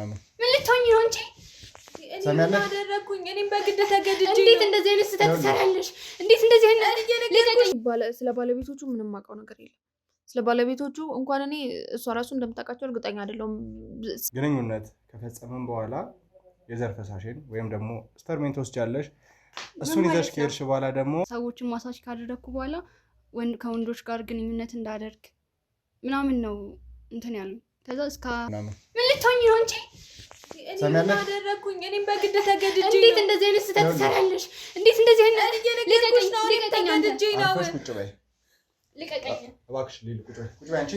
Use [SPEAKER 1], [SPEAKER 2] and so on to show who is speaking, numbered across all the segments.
[SPEAKER 1] ምናምን
[SPEAKER 2] ምን ልትሆኚ ነው እንጂ
[SPEAKER 1] ሰሚያለሽ?
[SPEAKER 3] አደረግኩኝ። እኔም በግድ ተገድጄ።
[SPEAKER 2] እንዴት እንደዚህ አይነት ስህተት ትሰሪያለሽ? እንዴት እንደዚህ አይነት
[SPEAKER 4] ስለ ባለቤቶቹ ምንም አውቀው ነገር የለም። ስለ ባለቤቶቹ እንኳን እኔ እሷ ራሱ እንደምታውቃቸው እርግጠኛ አይደለሁም።
[SPEAKER 1] ግንኙነት ከፈጸምን በኋላ የዘር ፈሳሽን ወይም ደግሞ sperm ኤን ትወስጃለሽ። እሱን ይዘሽ ከሄድሽ በኋላ ደግሞ
[SPEAKER 2] ሰዎችን ማሳጅ ካደረግኩ በኋላ ከወንዶች ጋር ግንኙነት እንዳደርግ ምናምን ነው እንትን ያሉ። ከዛ እስከ
[SPEAKER 1] ምናምን
[SPEAKER 2] ምን ልትሆኚ ነው እንጂ
[SPEAKER 1] ሰሚያለሽ?
[SPEAKER 3] አደረግኩኝ። እኔም በግድ ተገድጄ።
[SPEAKER 2] እንዴት እንደዚህ አይነት ስህተት ትሰሪያለሽ? እንዴት እንደዚህ አይነት
[SPEAKER 3] እየነገርኩሽ ነው። እኔም ተገድጄ ነው።
[SPEAKER 1] አርፈሽ ቁጭ በይ
[SPEAKER 2] ልቀቀኝ!
[SPEAKER 1] እባክሽ ሊሉ፣ ቁጭ በይ፣ ቁጭ በይ አንቺ።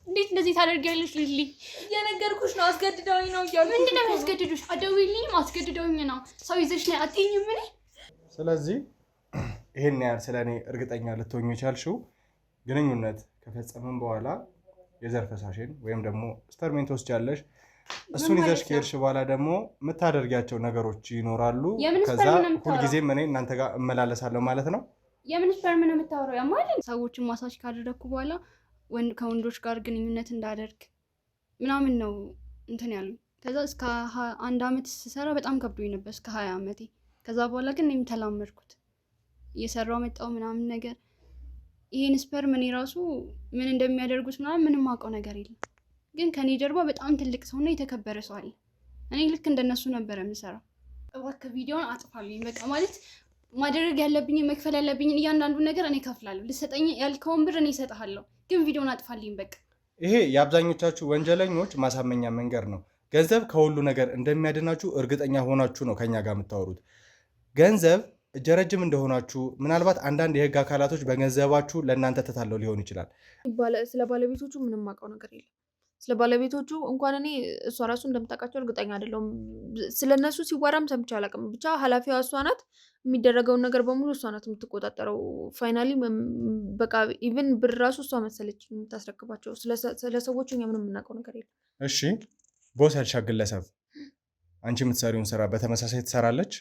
[SPEAKER 2] እንዴት እንደዚህ ታደርጊያለሽ? ሊሊ
[SPEAKER 3] እየነገርኩሽ ነው። አስገድደውኝ ነው እያልኩሽ።
[SPEAKER 2] ምንድን ነው የሚያስገድዱሽ? አደውይልኝም፣ አስገድደውኝ ነው። ሰው ይዘሽ ነይ አትይኝም? እኔ
[SPEAKER 1] ስለዚህ ይሄን ያህል ስለ እኔ እርግጠኛ ልትሆኝ የቻልሽው ግንኙነት ከፈጸምን በኋላ የዘር ፈሳሽን ወይም ደግሞ sperm ኤን ትወስጃለሽ። እሱን ይዘሽ ከሄድሽ በኋላ ደግሞ የምታደርጊያቸው ነገሮች ይኖራሉ።
[SPEAKER 2] የምን
[SPEAKER 1] ከዛ
[SPEAKER 2] sperm ነው የምታወራው?
[SPEAKER 1] ሁልጊዜም እኔ እናንተ ጋር እመላለሳለሁ ማለት ነው።
[SPEAKER 2] የምን sperm ነው የምታወራው? ያማል። ሰዎችን ማሳጅ ካደረግኩ በኋላ ከወንዶች ጋር ግንኙነት እንዳደርግ ምናምን ነው እንትን ያሉ። ከዛ እስከ 1 አመት ስሰራ በጣም ከብዶኝ ነበር፣ እስከ 20 አመቴ። ከዛ በኋላ ግን እኔም ተላመድኩት፣ እየሰራው መጣው ምናምን ነገር። ይሄን sperm እኔ ራሱ ምን እንደሚያደርጉት ምናምን ምንም አውቀው ነገር የለም። ግን ከኔ ጀርባ በጣም ትልቅ ሰውና የተከበረ ሰው አለ። እኔ ልክ እንደነሱ ነበር የምሰራው። እባክህ ቪዲዮን አጥፋልኝ። በቃ ማለት ማድረግ ያለብኝ መክፈል ያለብኝን እያንዳንዱ ነገር እኔ እከፍላለሁ። ልሰጠኝ ያልከውን ብር እኔ እሰጥሃለሁ፣ ግን ቪዲዮን አጥፋልኝ በቃ።
[SPEAKER 1] ይሄ የአብዛኞቻችሁ ወንጀለኞች ማሳመኛ መንገድ ነው። ገንዘብ ከሁሉ ነገር እንደሚያድናችሁ እርግጠኛ ሆናችሁ ነው ከኛ ጋር የምታወሩት። ገንዘብ እጀ ረጅም እንደሆናችሁ ምናልባት አንዳንድ የህግ አካላቶች በገንዘባችሁ ለእናንተ ተታለው ሊሆን ይችላል።
[SPEAKER 4] ስለ ባለቤቶቹ ምንም አውቀው ነገር የለም። ስለ ባለቤቶቹ እንኳን እኔ እሷ ራሱ እንደምታውቃቸው እርግጠኛ አይደለሁም። ስለ እነሱ ሲወራም ሰምቼ አላውቅም። ብቻ ኃላፊዋ እሷ ናት። የሚደረገውን ነገር በሙሉ እሷ ናት የምትቆጣጠረው። Finally በቃ even ብር ራሱ እሷ መሰለች የምታስረክባቸው። ስለ ሰዎቹ እኛ ምንም የምናውቀው ነገር የለም።
[SPEAKER 1] እሺ boss ያልሻ ግለሰብ አንቺ የምትሰሪውን ስራ በተመሳሳይ ትሰራለች።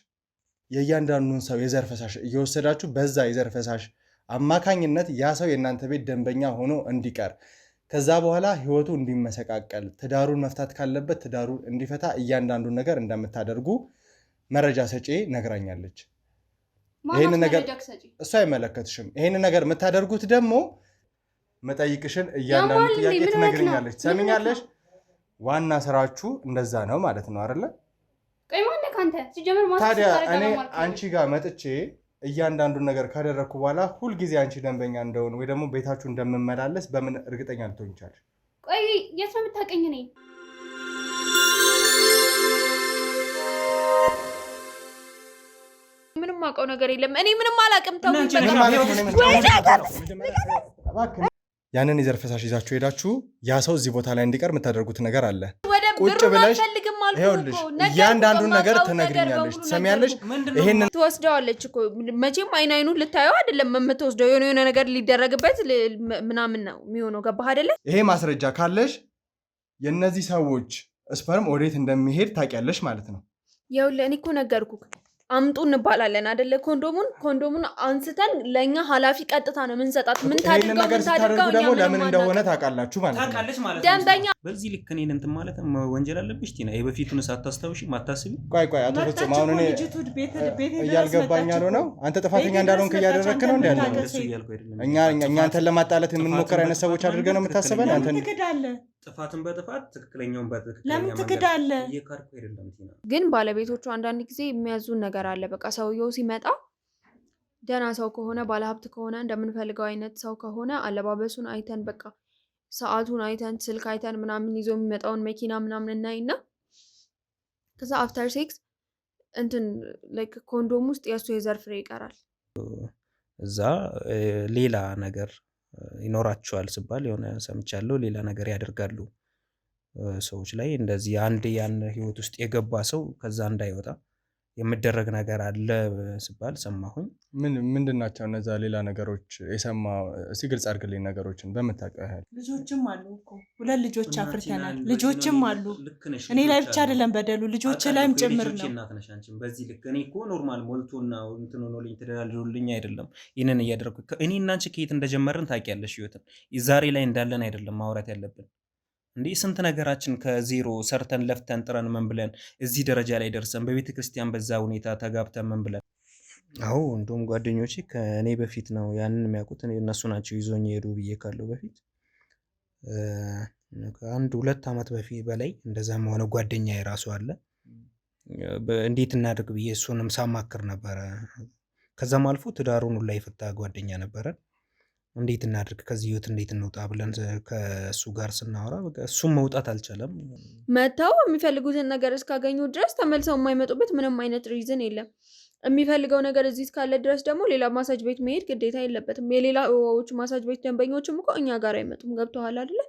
[SPEAKER 1] የእያንዳንዱን ሰው የዘር ፈሳሽ እየወሰዳችሁ በዛ የዘር ፈሳሽ አማካኝነት ያ ሰው የእናንተ ቤት ደንበኛ ሆኖ እንዲቀር፣ ከዛ በኋላ ህይወቱ እንዲመሰቃቀል፣ ትዳሩን መፍታት ካለበት ትዳሩን እንዲፈታ እያንዳንዱን ነገር እንደምታደርጉ መረጃ ሰጪ ነግራኛለች። ይሄንን ነገር እሱ አይመለከትሽም። ይሄንን ነገር የምታደርጉት ደግሞ መጠይቅሽን እያንዳንዱ ጥያቄ ትነግርኛለች። ትሰሚኛለሽ? ዋና ስራችሁ እንደዛ ነው ማለት ነው አይደለ? ታዲያ እኔ አንቺ ጋር መጥቼ እያንዳንዱን ነገር ካደረግኩ በኋላ ሁልጊዜ አንቺ ደንበኛ እንደሆን ወይ ደግሞ ቤታችሁ እንደምመላለስ በምን እርግጠኛ ልትሆን ይቻላል?
[SPEAKER 2] ቆይ የት ነው የምታውቀኝ? እኔ
[SPEAKER 4] ምንም አውቀው ነገር የለም። እኔ ምንም አላውቅም። ተው።
[SPEAKER 1] ያንን የዘር ፈሳሽ ይዛችሁ ሄዳችሁ ያ ሰው እዚህ ቦታ ላይ እንዲቀር የምታደርጉት ነገር አለ። ቁጭ ብለሽ ይኸውልሽ እያንዳንዱን ነገር ትነግሪኛለሽ፣ ትሰሚያለሽ። ይሄንን
[SPEAKER 4] ትወስደዋለች እኮ መቼም አይን አይኑን ልታየው አይደለም የምትወስደው፣ የሆነ የሆነ ነገር ሊደረግበት ምናምን ነው የሚሆነው። ገባህ አይደለ?
[SPEAKER 1] ይሄ ማስረጃ ካለሽ የእነዚህ ሰዎች sperm ወዴት እንደሚሄድ ታውቂያለሽ ማለት ነው።
[SPEAKER 4] ይኸውልህ እኔ እኮ ነገርኩህ፣ አምጡ እንባላለን አይደለ? ኮንዶሙን አንስተን ለእኛ ኃላፊ ቀጥታ ነው የምንሰጣት። ምን ታድርገው
[SPEAKER 1] ነገር ስታደርጉ ደግሞ ለምን እንደሆነ ታውቃላችሁ ማለት
[SPEAKER 5] ነው።
[SPEAKER 4] ደንበኛ
[SPEAKER 5] በዚህ ልክ እኔን እንትን ማለት ወንጀል አለብሽ ቲና። የበፊቱን ሳታስታውሺ ማታስቢ።
[SPEAKER 1] ቆይ ቆይ፣ አቶ ፍጹም አሁን እኔ እያልገባኝ ያልሆነው አንተ ጥፋተኛ እንዳልሆንክ እያደረግክ ነው እንዴ? ያለው እኛ አንተን ለማጣላት የምንሞክር አይነት ሰዎች አድርገህ ነው የምታስበን? አንተን
[SPEAKER 5] ጥፋትን በጥፋት ትክክለኛውን በትክክለኛ
[SPEAKER 6] ለምን ትክዳለህ?
[SPEAKER 5] እየካድኩ አይደለም ቲና።
[SPEAKER 4] ግን ባለቤቶቹ አንዳንድ ጊዜ የሚያዙን ነገር አለ። በቃ ሰውየው ሲመጣ ደህና ሰው ከሆነ፣ ባለሀብት ከሆነ፣ እንደምንፈልገው አይነት ሰው ከሆነ አለባበሱን አይተን፣ በቃ ሰዓቱን አይተን፣ ስልክ አይተን ምናምን፣ ይዞ የሚመጣውን መኪና ምናምን እናይና ከዛ after sex እንትን like ኮንዶም ውስጥ የእሱ የዘር ፍሬ ይቀራል።
[SPEAKER 5] እዛ ሌላ ነገር ይኖራቸዋል ስባል የሆነ ሰምቻለሁ። ሌላ ነገር ያደርጋሉ ሰዎች ላይ እንደዚህ አንድ ያን ህይወት ውስጥ የገባ ሰው ከዛ እንዳይወጣ የሚደረግ ነገር አለ ስባል ሰማሁኝ።
[SPEAKER 1] ምን ምንድን ናቸው እነዛ ሌላ ነገሮች የሰማ? እስኪ ግልጽ አድርግልኝ ነገሮችን በምታውቀው ያህል።
[SPEAKER 6] ልጆችም አሉ እኮ፣ ሁለት ልጆች አፍርተናል። ልጆችም አሉ። እኔ ላይ ብቻ አይደለም በደሉ፣ ልጆች ላይም ጭምር ነው።
[SPEAKER 5] እናት ነሽ አንቺም። በዚህ ልክ እኔ እኮ normal ሞልቶና እንትን ሆኖልኝ ተደላድሎልኝ አይደለም ይህንን እያደረኩ። እኔ እና አንቺ ከየት እንደጀመርን ታውቂያለሽ። ህይወትን ዛሬ ላይ እንዳለን አይደለም ማውራት ያለብን። እንዲህ ስንት ነገራችን ከዜሮ ሰርተን ለፍተን ጥረን ምን ብለን እዚህ ደረጃ ላይ ደርሰን በቤተ ክርስቲያን በዛ ሁኔታ ተጋብተን ምን ብለን። አዎ እንደውም ጓደኞቼ ከእኔ በፊት ነው ያንን የሚያውቁት፣ እነሱ ናቸው ይዞኝ የሄዱ ብዬ ካለው በፊት ከአንድ 2 ዓመት በፊት በላይ እንደዛም ሆነ ጓደኛ የራሱ አለ። እንዴት እናድርግ ብዬ እሱንም ሳማክር ነበረ። ከዛም አልፎ ትዳሩን ሁላ የፈታ ጓደኛ ነበረ። እንዴት እናድርግ ከዚህ ህይወት እንዴት እንውጣ ብለን ከእሱ ጋር ስናወራ በቃ እሱም መውጣት አልቻለም።
[SPEAKER 4] መተው የሚፈልጉትን ነገር እስካገኙ ድረስ ተመልሰው የማይመጡበት ምንም አይነት reason የለም። የሚፈልገው ነገር እዚህ እስካለ ድረስ ደግሞ ሌላ ማሳጅ ቤት መሄድ ግዴታ የለበትም። የሌላዎቹ ማሳጅ ቤት ደንበኞችም እኮ እኛ ጋር አይመጡም። ገብቶሃል አይደለ?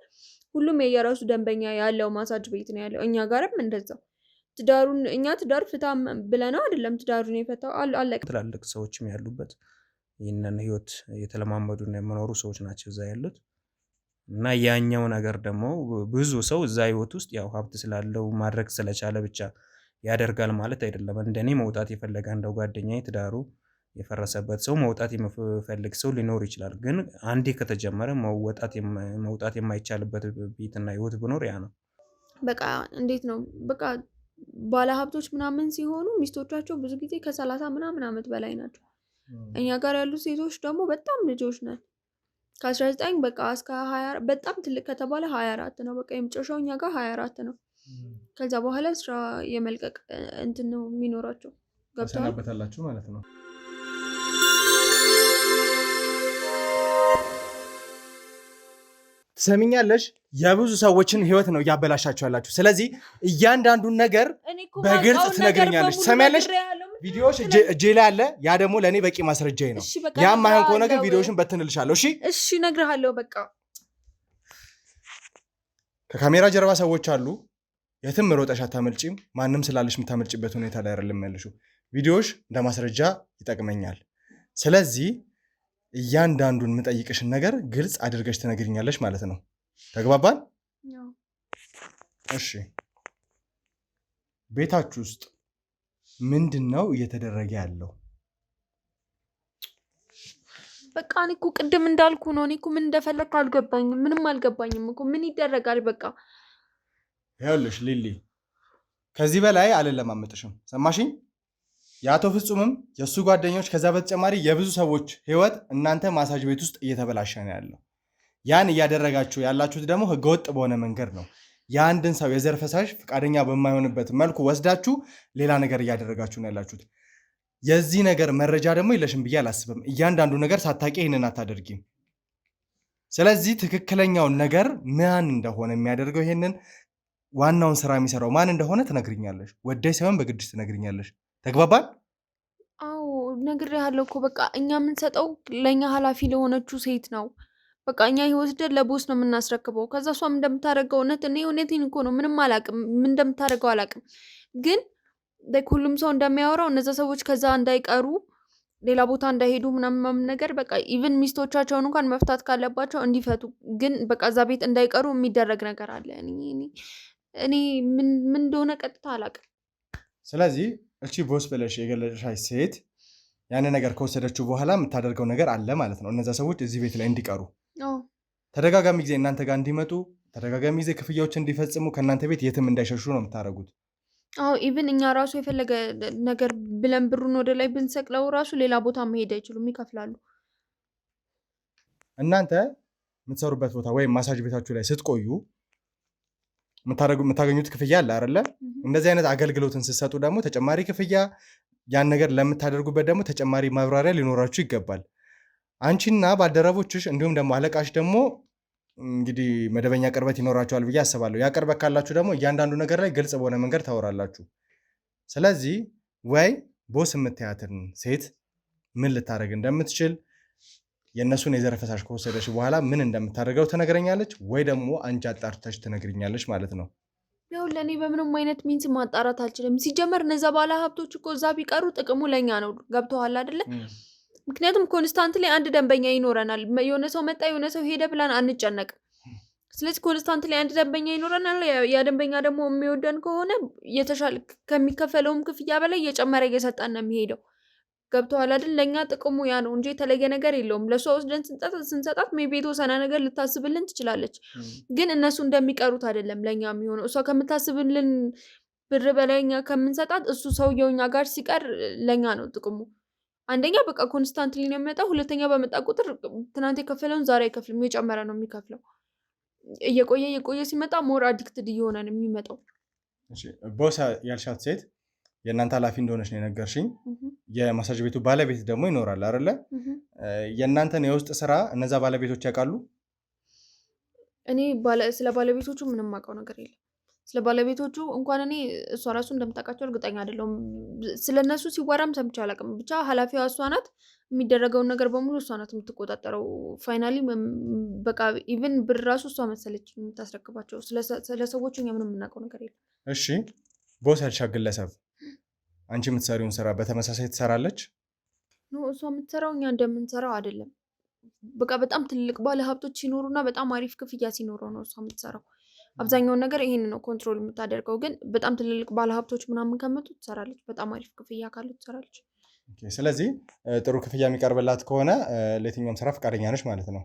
[SPEAKER 4] ሁሉም የየራሱ ደንበኛ ያለው ማሳጅ ቤት ነው ያለው። እኛ ጋርም እንደዛው። ትዳሩን እኛ ትዳር ፍታ ብለነው አይደለም ትዳሩን የፈታው፣ አለቀ።
[SPEAKER 5] ትላልቅ ሰዎችም ያሉበት ይህንን ህይወት የተለማመዱ እና የመኖሩ ሰዎች ናቸው እዛ ያሉት። እና ያኛው ነገር ደግሞ ብዙ ሰው እዛ ህይወት ውስጥ ያው ሀብት ስላለው ማድረግ ስለቻለ ብቻ ያደርጋል ማለት አይደለም። እንደኔ መውጣት የፈለገ እንደው ጓደኛዬ ትዳሩ የፈረሰበት ሰው መውጣት የሚፈልግ ሰው ሊኖር ይችላል። ግን አንዴ ከተጀመረ መውጣት የማይቻልበት ቤትና ህይወት ቢኖር ያ ነው።
[SPEAKER 4] በቃ እንዴት ነው በቃ ባለሀብቶች ምናምን ሲሆኑ ሚስቶቻቸው ብዙ ጊዜ ከ30 ምናምን ዓመት በላይ ናቸው። እኛ ጋር ያሉ ሴቶች ደግሞ በጣም ልጆች ነን። ከ19 በቃ እስከ 20፣ በጣም ትልቅ ከተባለ 24 ነው። በቃ የመጨረሻው እኛ ጋር 24 ነው። ከዛ በኋላ ስራ የመልቀቅ እንትን ነው የሚኖራቸው። ገብቶሃል?
[SPEAKER 1] ተሰናበታላችሁ ማለት ነው። ትሰሚኛለሽ? የብዙ ሰዎችን ህይወት ነው እያበላሻችሁ ያላችሁ። ስለዚህ እያንዳንዱን ነገር በግልጽ ትነግሪኛለሽ። ትሰሚያለሽ? ቪዲዮሽ እጄ ላይ አለ። ያ ደግሞ ለእኔ በቂ ማስረጃዬ ነው።
[SPEAKER 4] እሺ በቃ
[SPEAKER 1] ያ ማይሆን ከሆነ ግን
[SPEAKER 4] እነግርሃለሁ።
[SPEAKER 1] ቪዲዮሽን በትንልሻለሁ። እሺ?
[SPEAKER 4] እሺ እነግርሃለሁ። በቃ
[SPEAKER 1] ከካሜራ ጀርባ ሰዎች አሉ። የትም ሮጠሽ አታመልጪም። ማንም ስላለሽ የምታመልጭበት ሁኔታ ላይ አይደለም ያለሽው። ቪዲዮሽ እንደ ማስረጃ ይጠቅመኛል። ስለዚህ እያንዳንዱን የምጠይቅሽን ነገር ግልጽ አድርገሽ ትነግሪኛለሽ ማለት ነው። ተግባባን? እሺ። ቤታችሁ ውስጥ ምንድን ነው እየተደረገ ያለው?
[SPEAKER 4] በቃ እኔ እኮ ቅድም እንዳልኩ ነው። እኔ እኮ ምን እንደፈለግክ አልገባኝም። ምንም አልገባኝም እኮ ምን ይደረጋል? በቃ
[SPEAKER 1] ይኸውልሽ ሊሊ፣ ከዚህ በላይ አልለማመጥሽም። ሰማሽኝ? የአቶ ፍጹምም የእሱ ጓደኞች፣ ከዛ በተጨማሪ የብዙ ሰዎች ህይወት እናንተ ማሳጅ ቤት ውስጥ እየተበላሸ ነው ያለው። ያን እያደረጋችሁ ያላችሁት ደግሞ ህገወጥ በሆነ መንገድ ነው። የአንድን ሰው የዘር ፈሳሽ ፈቃደኛ በማይሆንበት መልኩ ወስዳችሁ ሌላ ነገር እያደረጋችሁ ነው ያላችሁት። የዚህ ነገር መረጃ ደግሞ የለሽም ብዬ አላስብም። እያንዳንዱ ነገር ሳታውቂ ይህንን አታደርጊም። ስለዚህ ትክክለኛውን ነገር ማን እንደሆነ የሚያደርገው፣ ይሄንን ዋናውን ስራ የሚሰራው ማን እንደሆነ ትነግሪኛለሽ። ወደሽ ሳይሆን በግድሽ ትነግሪኛለሽ። ተግባባን?
[SPEAKER 4] አዎ ነግሬሃለሁ እኮ በቃ እኛ የምንሰጠው ለእኛ ኃላፊ ለሆነችው ሴት ነው። በቃ እኛ ወስደን ለ boss ነው የምናስረክበው። ከዛ እሷም እንደምታደርገው እውነት እኔ እውነቴን እኮ ነው ምንም አላውቅም፣ ምን እንደምታደርገው አላውቅም። ግን like ሁሉም ሰው እንደሚያወራው እነዛ ሰዎች ከዛ እንዳይቀሩ ሌላ ቦታ እንዳይሄዱ ምናምን ምናምን ነገር በቃ even ሚስቶቻቸውን እንኳን መፍታት ካለባቸው እንዲፈቱ፣ ግን በቃ እዛ ቤት እንዳይቀሩ የሚደረግ ነገር አለ። እኔ ምን ምን እንደሆነ ቀጥታ አላውቅም።
[SPEAKER 1] ስለዚህ እቺ boss ብለሽ የገለጽሻት ሴት ያንን ነገር ከወሰደችው በኋላ የምታደርገው ነገር አለ ማለት ነው። እነዛ ሰዎች እዚህ ቤት ላይ እንዲቀሩ፣ ተደጋጋሚ ጊዜ እናንተ ጋር እንዲመጡ፣ ተደጋጋሚ ጊዜ ክፍያዎች እንዲፈጽሙ፣ ከእናንተ ቤት የትም እንዳይሸሹ ነው የምታደርጉት።
[SPEAKER 4] አዎ፣ even እኛ ራሱ የፈለገ ነገር ብለን ብሩን ወደ ላይ ብንሰቅለው ራሱ ሌላ ቦታ መሄድ አይችሉም፣ ይከፍላሉ።
[SPEAKER 1] እናንተ የምትሰሩበት ቦታ ወይም ማሳጅ ቤታችሁ ላይ ስትቆዩ የምታገኙት ክፍያ አለ አይደለ? እንደዚህ አይነት አገልግሎትን ስትሰጡ ደግሞ ተጨማሪ ክፍያ፣ ያን ነገር ለምታደርጉበት ደግሞ ተጨማሪ ማብራሪያ ሊኖራችሁ ይገባል። አንቺና ባልደረቦችሽ እንዲሁም ደግሞ አለቃሽ ደግሞ እንግዲህ መደበኛ ቅርበት ይኖራቸዋል ብዬ አስባለሁ። ያ ቅርበት ካላችሁ ደግሞ እያንዳንዱ ነገር ላይ ግልጽ በሆነ መንገድ ታወራላችሁ። ስለዚህ ወይ boss የምታያትን ሴት ምን ልታደርግ እንደምትችል፣ የእነሱን የዘር ፈሳሽ ከወሰደች በኋላ ምን እንደምታደርገው ትነግረኛለች፣ ወይ ደግሞ አንቺ አጣርተሽ ትነግሪኛለሽ ማለት ነው።
[SPEAKER 4] ያው ለእኔ በምንም አይነት means ማጣራት አልችልም። ሲጀመር እነዛ ባለ ሀብቶች እኮ እዛ ቢቀሩ ጥቅሙ ለእኛ ነው። ገብቶሃል አይደለ? ምክንያቱም constantly አንድ ደንበኛ ይኖረናል። የሆነ ሰው መጣ የሆነ ሰው ሄደ ብለን አንጨነቅም። ስለዚህ constantly አንድ ደንበኛ ይኖረናል። ያ ደንበኛ ደግሞ የሚወደን ከሆነ የተሻለ ከሚከፈለውም ክፍያ በላይ እየጨመረ እየሰጠን ነው የሚሄደው። ገብተዋል አይደል? ለእኛ ጥቅሙ ያ ነው እንጂ የተለየ ነገር የለውም። ለእሷ ወስደን ስንሰጣት maybe የተወሰነ ነገር ልታስብልን ትችላለች። ግን እነሱ እንደሚቀሩት አይደለም ለእኛ የሚሆነው። እሷ ከምታስብልን ብር በላይ እኛ ከምንሰጣት እሱ ሰውየው እኛ ጋር ሲቀር ለእኛ ነው ጥቅሙ። አንደኛ በቃ constantly ነው የሚመጣው። ሁለተኛ በመጣ ቁጥር ትናንት የከፈለውን ዛሬ አይከፍልም፣ የጨመረ ነው የሚከፍለው። እየቆየ እየቆየ ሲመጣ more addicted እየሆነ ነው የሚመጣው።
[SPEAKER 1] Boss ያልሻት ሴት የእናንተ ኃላፊ እንደሆነች ነው የነገርሽኝ። የማሳጅ ቤቱ ባለቤት ደግሞ ይኖራል አይደለ? የእናንተን የውስጥ ስራ እነዛ ባለቤቶች ያውቃሉ?
[SPEAKER 4] እኔ ስለ ባለቤቶቹ ምንም አውቀው ነገር የለም። ስለ ባለቤቶቹ እንኳን እኔ እሷ ራሱ እንደምታውቃቸው እርግጠኛ አይደለሁም። ስለ እነሱ ሲወራም ሰምቼ አላውቅም። ብቻ ኃላፊዋ እሷ ናት። የሚደረገውን ነገር በሙሉ እሷ ናት የምትቆጣጠረው። Finally በቃ even ብር ራሱ እሷ መሰለች የምታስረክባቸው። ስለ ሰዎቹ እኛ ምንም የምናውቀው ነገር የለም።
[SPEAKER 1] እሺ፣ boss ያልሻት ግለሰብ አንቺ የምትሰሪውን ስራ በተመሳሳይ ትሰራለች?
[SPEAKER 4] No፣ እሷ የምትሰራው እኛ እንደምንሰራው አይደለም። በቃ በጣም ትልቅ ባለ ሀብቶች ሲኖሩና በጣም አሪፍ ክፍያ ሲኖረው ነው እሷ የምትሰራው። አብዛኛውን ነገር ይሄን ነው control የምታደርገው። ግን በጣም ትልልቅ ባለ ሀብቶች ምናምን ከመጡ ትሰራለች። በጣም አሪፍ ክፍያ ካሉ ትሰራለች።
[SPEAKER 1] ስለዚህ ጥሩ ክፍያ የሚቀርብላት ከሆነ ለየትኛውም ስራ ፈቃደኛ ነች ማለት ነው።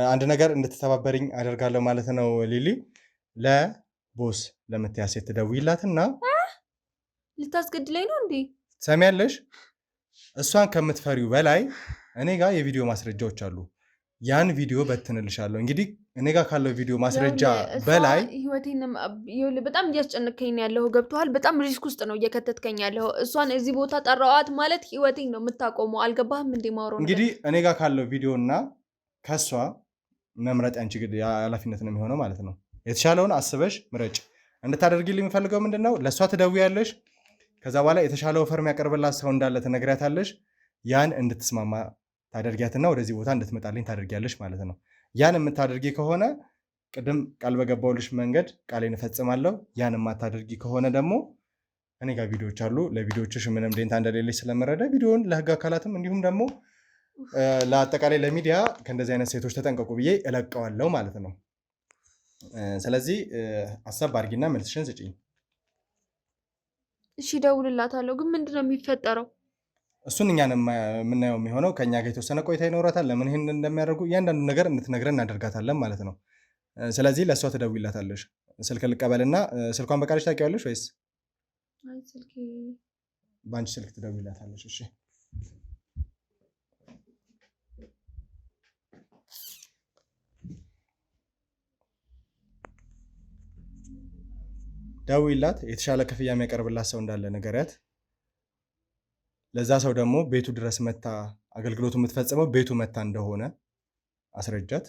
[SPEAKER 1] አንድ ነገር እንድትተባበሪኝ አደርጋለሁ ማለት ነው። ሊሊ፣ ለ boss ለምትያት ሴት ትደውይላትና
[SPEAKER 4] ልታስገድለኝ ነው እንዴ?
[SPEAKER 1] ትሰሚያለሽ? እሷን ከምትፈሪው በላይ እኔ ጋር የቪዲዮ ማስረጃዎች አሉ። ያን ቪዲዮ በትንልሻለሁ። እንግዲህ እኔ ጋር ካለው ቪዲዮ ማስረጃ በላይ
[SPEAKER 4] ህይወቴን በጣም እያስጨነከኝ ነው ያለው። ገብቶሃል? በጣም risk ውስጥ ነው እየከተትከኝ ያለው። እሷን እዚህ ቦታ ጠራዋት ማለት ህይወቴን ነው የምታቆመው። አልገባህም እንዴ? ማውራው
[SPEAKER 1] እንግዲህ እኔ ጋር ካለው ቪዲዮ እና ከእሷ መምረጥ ያንቺ ኃላፊነት ነው የሚሆነው ማለት ነው። የተሻለውን አስበሽ ምረጭ። እንድታደርጊልኝ የምፈልገው ምንድን ነው፣ ለእሷ ትደውያለሽ። ከዛ በኋላ የተሻለ offer የሚያቀርብላት ሰው እንዳለ ትነግሪያታለሽ። ያን እንድትስማማ ታደርጊያትና ወደዚህ ቦታ እንድትመጣልኝ ታደርጊያለሽ ማለት ነው። ያን የምታደርጊ ከሆነ ቅድም ቃል በገባሁልሽ መንገድ ቃሌን እፈጽማለሁ። ያን የማታደርጊ ከሆነ ደግሞ እኔ ጋር ቪዲዮዎች አሉ። ለቪዲዮዎችሽ ምንም ደንታ እንደሌለሽ ስለምረዳ ቪዲዮውን ለህግ አካላትም እንዲሁም ደግሞ ለአጠቃላይ ለሚዲያ ከእንደዚህ አይነት ሴቶች ተጠንቀቁ ብዬ እለቀዋለሁ ማለት ነው። ስለዚህ አሰብ አድርጊና መልስሽን ስጪኝ።
[SPEAKER 4] እሺ እደውልላታለሁ። ግን ምንድን ነው የሚፈጠረው?
[SPEAKER 1] እሱን እኛን የምናየው የሚሆነው ከእኛ ጋር የተወሰነ ቆይታ ይኖራታል። ለምን ይህን እንደሚያደርጉ እያንዳንዱ ነገር እንድትነግረን እናደርጋታለን ማለት ነው። ስለዚህ ለእሷ ትደውይላታለሽ። ስልክ ልቀበልና ስልኳን በቃልሽ ታውቂዋለሽ ወይስ በአንቺ ስልክ ትደውይላታለሽ? እሺ ደውይላት። የተሻለ ክፍያ የሚያቀርብላት ሰው እንዳለ ንገሪያት። ለዛ ሰው ደግሞ ቤቱ ድረስ መታ አገልግሎቱ የምትፈጽመው ቤቱ መታ እንደሆነ አስረጃት።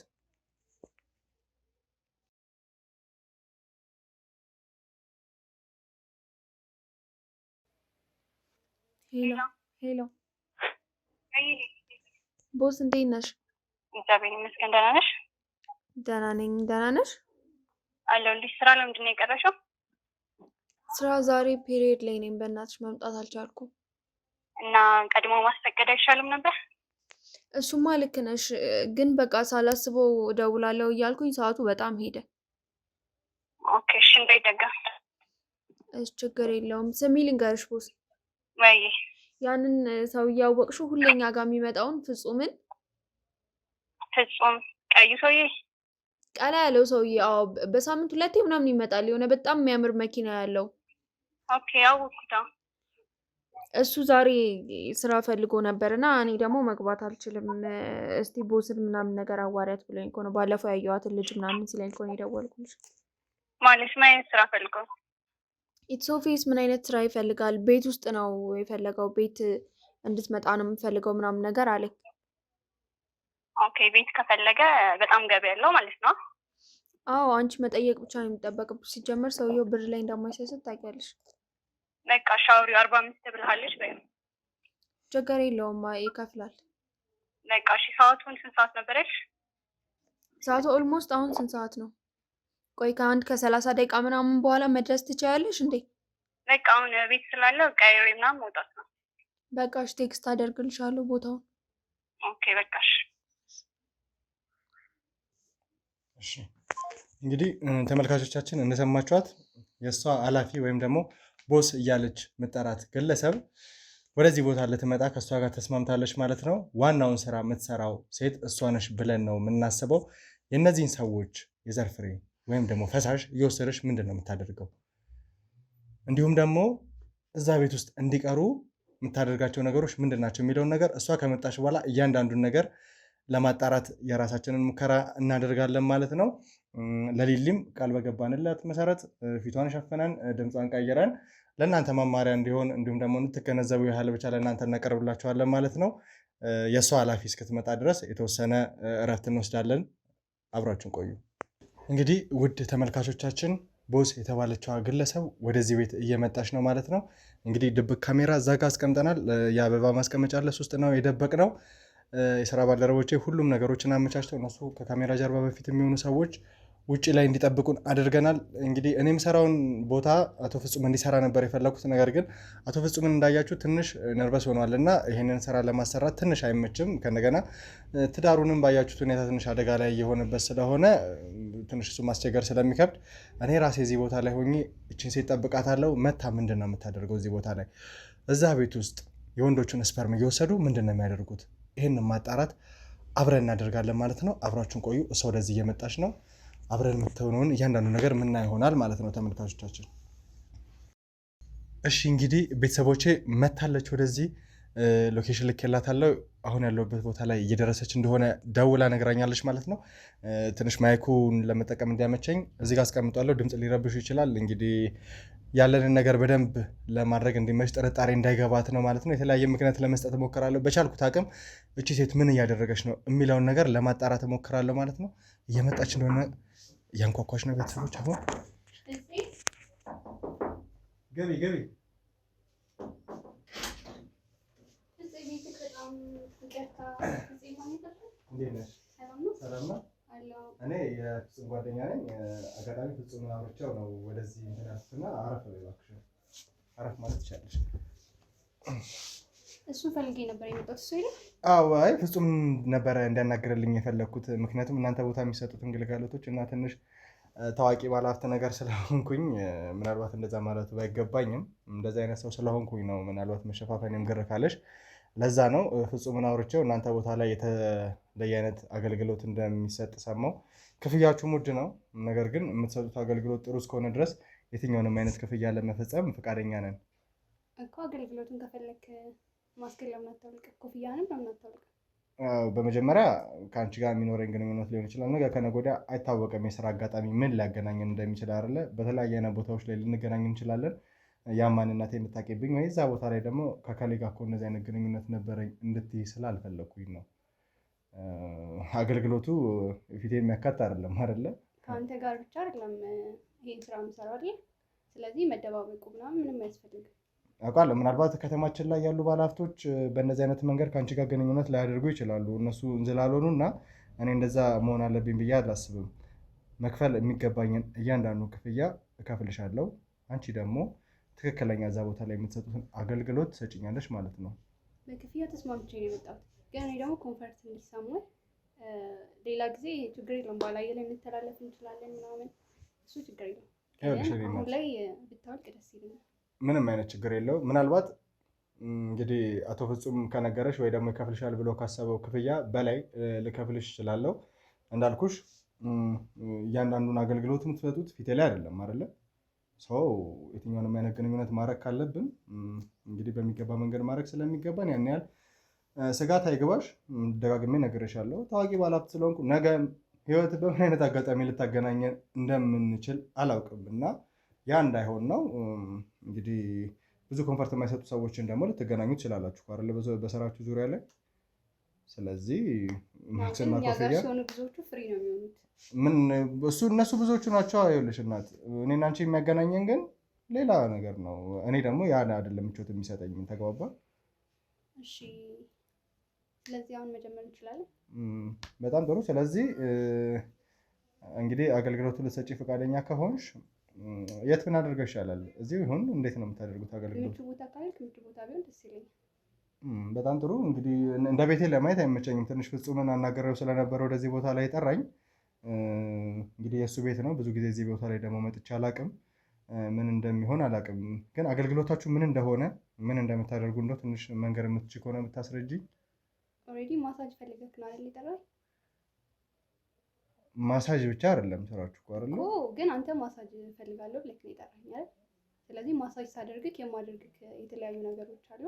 [SPEAKER 4] Hello hello፣ boss እንዴት ነሽ?
[SPEAKER 7] እግዚአብሔር ይመስገን ደህና ነሽ?
[SPEAKER 4] ደህና ነኝ። ደህና ነሽ?
[SPEAKER 7] አለሁልሽ። ስራ ለምንድን ነው የቀረሽው?
[SPEAKER 4] ስራ ዛሬ period ላይ ነኝ። በእናትሽ መምጣት አልቻልኩም።
[SPEAKER 7] እና ቀድሞ ማስፈቀድ አይሻልም ነበር?
[SPEAKER 4] እሱማ ልክ ነሽ፣ ግን በቃ ሳላስበው እደውላለሁ እያልኩኝ ሰዓቱ በጣም ሄደ።
[SPEAKER 7] Okay እሺ፣ እንዳይደገም።
[SPEAKER 4] እሺ ችግር የለውም። ስሚ ልንገርሽ boss፣
[SPEAKER 7] ወይ
[SPEAKER 4] ያንን ሰው እያወቅሽው ሁሌ እኛ ጋር የሚመጣውን ፍጹምን፣
[SPEAKER 7] ፍጹም ቀዩ ሰውዬ፣
[SPEAKER 4] ቀላ ያለው ሰውዬ። አዎ፣ በሳምንት ሁለቴ ምናምን ይመጣል። የሆነ በጣም የሚያምር መኪና ያለው።
[SPEAKER 7] Okay አወኩት።
[SPEAKER 4] እሱ ዛሬ ስራ ፈልጎ ነበር እና እኔ ደግሞ መግባት አልችልም፣ እስቲ boss ን ምናምን ነገር አዋሪያት ብሎኝ እኮ ነው። ባለፈው ያየኋትን ልጅ ምናምን ሲለኝ እኮ ነው የደወልኩልሽ።
[SPEAKER 7] ማለት ምን አይነት ስራ ፈልጎ?
[SPEAKER 4] It's office ምን አይነት ስራ ይፈልጋል? ቤት ውስጥ ነው የፈለገው። ቤት እንድትመጣ ነው የምፈልገው ምናምን ነገር አለኝ።
[SPEAKER 7] Okay ቤት ከፈለገ በጣም ገቢ ያለው ማለት ነው።
[SPEAKER 4] አዎ አንቺ መጠየቅ ብቻ ነው የሚጠበቅብሽ። ሲጀመር ሰውየው ብር ላይ እንደማይሰስት ታውቂያለሽ።
[SPEAKER 7] በቃ ሻወሪው 45 ብልሃለች በይው።
[SPEAKER 4] ችግር የለውም ይከፍላል።
[SPEAKER 7] በቃ እሺ። ሰዓቱን ስንት ሰዓት ነበረች?
[SPEAKER 4] ሰዓቱ almost አሁን ስንት ሰዓት ነው? ቆይ ከአንድ ከ30 ደቂቃ ምናምን በኋላ መድረስ ትችያለሽ እንዴ?
[SPEAKER 7] በቃ አሁን ቤት ስላለ ቀይሬ ምናምን መውጣት ነው።
[SPEAKER 4] በቃ እሺ፣ text አደርግልሻለሁ ቦታውን።
[SPEAKER 7] Okay በቃ እሺ።
[SPEAKER 1] እሺ እንግዲህ ተመልካቾቻችን እንደሰማችኋት የእሷ ኃላፊ ወይም ደግሞ boss እያለች ምጠራት ግለሰብ ወደዚህ ቦታ ልትመጣ ከእሷ ጋር ተስማምታለች ማለት ነው። ዋናውን ስራ የምትሰራው ሴት እሷ ነሽ ብለን ነው የምናስበው። የእነዚህን ሰዎች የዘር ፍሬ ወይም ደግሞ ፈሳሽ እየወሰደች ምንድን ነው የምታደርገው? እንዲሁም ደግሞ እዛ ቤት ውስጥ እንዲቀሩ የምታደርጋቸው ነገሮች ምንድን ናቸው የሚለውን ነገር እሷ ከመጣች በኋላ እያንዳንዱን ነገር ለማጣራት የራሳችንን ሙከራ እናደርጋለን ማለት ነው። ለሊሊም ቃል በገባንላት መሰረት ፊቷን ሸፍነን ድምጿን ቀይረን ለእናንተ መማሪያ እንዲሆን እንዲሁም ደግሞ እንድትገነዘቡ ያህል ብቻ ለእናንተ እናቀርብላችኋለን ማለት ነው። የእሷ ኃላፊ እስክትመጣ ድረስ የተወሰነ እረፍት እንወስዳለን። አብራችሁን ቆዩ። እንግዲህ ውድ ተመልካቾቻችን ቦስ የተባለችዋ ግለሰብ ወደዚህ ቤት እየመጣች ነው ማለት ነው። እንግዲህ ድብቅ ካሜራ እዛ ጋ አስቀምጠናል። የአበባ ማስቀመጫ አለ፣ እሱ ውስጥ ነው የደበቅነው። የስራ ባልደረቦቼ ሁሉም ነገሮችን አመቻችተው እነሱ ከካሜራ ጀርባ በፊት የሚሆኑ ሰዎች ውጭ ላይ እንዲጠብቁን አድርገናል። እንግዲህ እኔ የምሰራውን ቦታ አቶ ፍጹም እንዲሰራ ነበር የፈለኩት። ነገር ግን አቶ ፍጹምን እንዳያችሁ ትንሽ nervous ሆኗል እና ይህንን ስራ ለማሰራት ትንሽ አይመችም። ከእንደገና ትዳሩንም ባያችሁት ሁኔታ ትንሽ አደጋ ላይ የሆነበት ስለሆነ ትንሽ እሱ ማስቸገር ስለሚከብድ እኔ ራሴ እዚህ ቦታ ላይ ሆኜ እችን ሴት ጠብቃታለሁ። መታ ምንድን ነው የምታደርገው እዚህ ቦታ ላይ እዛ ቤት ውስጥ የወንዶቹን sperm እየወሰዱ ምንድን ነው የሚያደርጉት? ይህንን ማጣራት አብረን እናደርጋለን ማለት ነው። አብራችሁን ቆዩ። እሷ ወደዚህ እየመጣች ነው። አብረን የምትሆነውን እያንዳንዱ ነገር ምና ይሆናል ማለት ነው ተመልካቾቻችን። እሺ እንግዲህ ቤተሰቦቼ መታለች ወደዚህ location ልኬላታለሁ። አሁን ያለሁበት ቦታ ላይ እየደረሰች እንደሆነ ደውላ ነግራኛለች ማለት ነው። ትንሽ mic ኡን ለመጠቀም እንዲያመቸኝ እዚህ ጋር አስቀምጧለሁ። ድምፅ ሊረብሹ ይችላል። እንግዲህ ያለንን ነገር በደንብ ለማድረግ እንዲመች ጥርጣሬ እንዳይገባት ነው ማለት ነው። የተለያየ ምክንያት ለመስጠት እሞክራለሁ። በቻልኩት አቅም እቺ ሴት ምን እያደረገች ነው የሚለውን ነገር ለማጣራት እሞክራለሁ ማለት ነው። እየመጣች እንደሆነ እያንኳኳች ነው ቤተሰቦች። አሁን ገቢ ገቢ እንዴት ነሽ? ሰላም ነው። እኔ የፍጹም ጓደኛ ነኝ። አጋጣሚ ፍጹምን አውርቼው ነው ወደዚህ እንትን ያልኩትና አረፍ በይ እባክሽን፣ አረፍ ማለት ትችያለሽ።
[SPEAKER 2] እሱን ፈልጌ ነበር የመጣሁት። እሱ የለም።
[SPEAKER 1] አዎ፣ አይ ፍጹም ነበረ እንዲያናግርልኝ የፈለግኩት፣ ምክንያቱም እናንተ ቦታ የሚሰጡትን ግልጋሎቶች እና ትንሽ ታዋቂ ባለሀብት ነገር ስለሆንኩኝ ምናልባት እንደዛ ማለቱ ባይገባኝም እንደዛ አይነት ሰው ስለሆንኩኝ ነው። ምናልባት መሸፋፈኔም ግር ካለሽ ለዛ ነው። ፍጹምን አውርቼው እናንተ ቦታ ላይ የተለየ አይነት አገልግሎት እንደሚሰጥ ሰማሁ። ክፍያችሁም ውድ ነው፣ ነገር ግን የምትሰጡት አገልግሎት ጥሩ እስከሆነ ድረስ የትኛውንም አይነት ክፍያ ለመፈጸም ፈቃደኛ ነን።
[SPEAKER 2] እኮ አገልግሎቱን ከፈለክ ማስክ ለምን አታወልቅም? ኮፍያንም ለምን አታወልቅም?
[SPEAKER 1] በመጀመሪያ ከአንቺ ጋር የሚኖረኝ ግንኙነት ሊሆን ይችላል። ነገ ከነገ ወዲያ አይታወቅም፣ የስራ አጋጣሚ ምን ሊያገናኘን እንደሚችል አይደለ? በተለያየ አይነት ቦታዎች ላይ ልንገናኝ እንችላለን። ያ ማንነቴ እንድታውቂብኝ ወይ እዛ ቦታ ላይ ደግሞ ከከሌ ጋር እኮ እንደዚህ አይነት ግንኙነት ነበረኝ እንድትይ ስላልፈለግኩኝ ነው። አገልግሎቱ ፊቴ የሚያካት አይደለም አይደለ?
[SPEAKER 2] ከአንተ ጋር ብቻ አይደለም ይሄን ስራ የምሰራው አይደል? ስለዚህ መደባበቁ ምናምን ምንም አያስፈልግም።
[SPEAKER 1] አውቃለሁ። ምናልባት ከተማችን ላይ ያሉ ባለሀብቶች በእነዚህ አይነት መንገድ ከአንቺ ጋር ግንኙነት ላያደርጉ ይችላሉ። እነሱ እንዝላልሆኑ እና እኔ እንደዛ መሆን አለብኝ ብዬ አላስብም። መክፈል የሚገባኝን እያንዳንዱ ክፍያ እከፍልሻለሁ። አንቺ ደግሞ ትክክለኛ እዛ ቦታ ላይ የምትሰጡትን አገልግሎት ትሰጭኛለሽ ማለት ነው።
[SPEAKER 2] በክፍያ ተስማምቼ ነው የመጣሁት። ግን እኔ ደግሞ comfort እንዲሰማኝ ሌላ ጊዜ ችግር የለውም፣ ባላየ ላይ እንተላለፍ እንችላለን ምናምን፣ እሱ ችግር የለውም።
[SPEAKER 1] ይኸውልሽ
[SPEAKER 2] ግን
[SPEAKER 1] እኔ
[SPEAKER 2] አሁን
[SPEAKER 1] እናት
[SPEAKER 2] ላይ ብታወልቅ ደስ ይለኛል።
[SPEAKER 1] ምንም አይነት ችግር የለው። ምናልባት እንግዲህ አቶ ፍጹም ከነገረሽ ወይ ደግሞ ይከፍልሻል ብሎ ካሰበው ክፍያ በላይ ልከፍልሽ እችላለሁ። እንዳልኩሽ እያንዳንዱን አገልግሎት የምትሰጡት ፊቴ ላይ አይደለም አይደለ? ሰው የትኛውንም አይነት ግንኙነት ማድረግ ካለብን እንግዲህ በሚገባ መንገድ ማድረግ ስለሚገባን ያን ያህል ስጋት አይግባሽ። ደጋግሜ ነግሬሻለሁ። ታዋቂ ባለሀብት ስለሆንኩ ነገ ህይወት በምን አይነት አጋጣሚ ልታገናኘን እንደምንችል አላውቅም እና ያ እንዳይሆን ነው። እንግዲህ ብዙ comfort የማይሰጡ ሰዎችን ደግሞ ልትገናኙ ትችላላችሁ አይደለ? በስራችሁ ዙሪያ ላይ። ስለዚህ
[SPEAKER 2] ግን
[SPEAKER 1] ማክስና
[SPEAKER 2] እኛ ጋር
[SPEAKER 1] ኮፍያ
[SPEAKER 2] ሲሆኑ ብዙዎቹ free ነው የሚሆኑት።
[SPEAKER 1] ምን እሱ እነሱ ብዙዎቹ ናቸው። ይኸውልሽ እናት፣ እኔና አንቺ የሚያገናኘን ግን ሌላ ነገር ነው። እኔ ደግሞ ያ አይደለም ምቾት የሚሰጠኝ። ተግባባ?
[SPEAKER 2] እሺ፣ ስለዚህ አሁን መጀመር እንችላለን።
[SPEAKER 1] በጣም ጥሩ። ስለዚህ እንግዲህ አገልግሎቱ ልትሰጪ ፈቃደኛ ከሆንሽ የት ብናደርገው ይሻላል? እዚሁ ይሁን? እንዴት ነው የምታደርጉት አገልግሎት?
[SPEAKER 2] ምቹ ቦታ ካልክ ምቹ ቦታ ቢሆን ደስ ይለኛል።
[SPEAKER 1] በጣም ጥሩ። እንግዲህ እንደ ቤቴ ለማየት አይመቸኝም። ትንሽ ፍጹምን አናገረው ስለነበረ ወደዚህ ቦታ ላይ ጠራኝ። እንግዲህ የእሱ ቤት ነው። ብዙ ጊዜ እዚህ ቦታ ላይ ደግሞ መጥቼ አላውቅም። ምን እንደሚሆን አላውቅም። ግን አገልግሎታችሁ ምን እንደሆነ ምን እንደምታደርጉ እንደው ትንሽ መንገር የምትችይ ከሆነ ብታስረጂኝ።
[SPEAKER 2] Already ማሳጅ ፈልገህ ነው አይደል የጠራኸኝ?
[SPEAKER 1] ማሳጅ ብቻ አይደለም ስራችሁ እኮ አይደለ?
[SPEAKER 2] እኮ ግን አንተ ማሳጅ እፈልጋለሁ ብለህ ነው የጠራኸኝ አይደል? ስለዚህ ማሳጅ ሳደርግህ የማደርግህ የተለያዩ ነገሮች አሉ።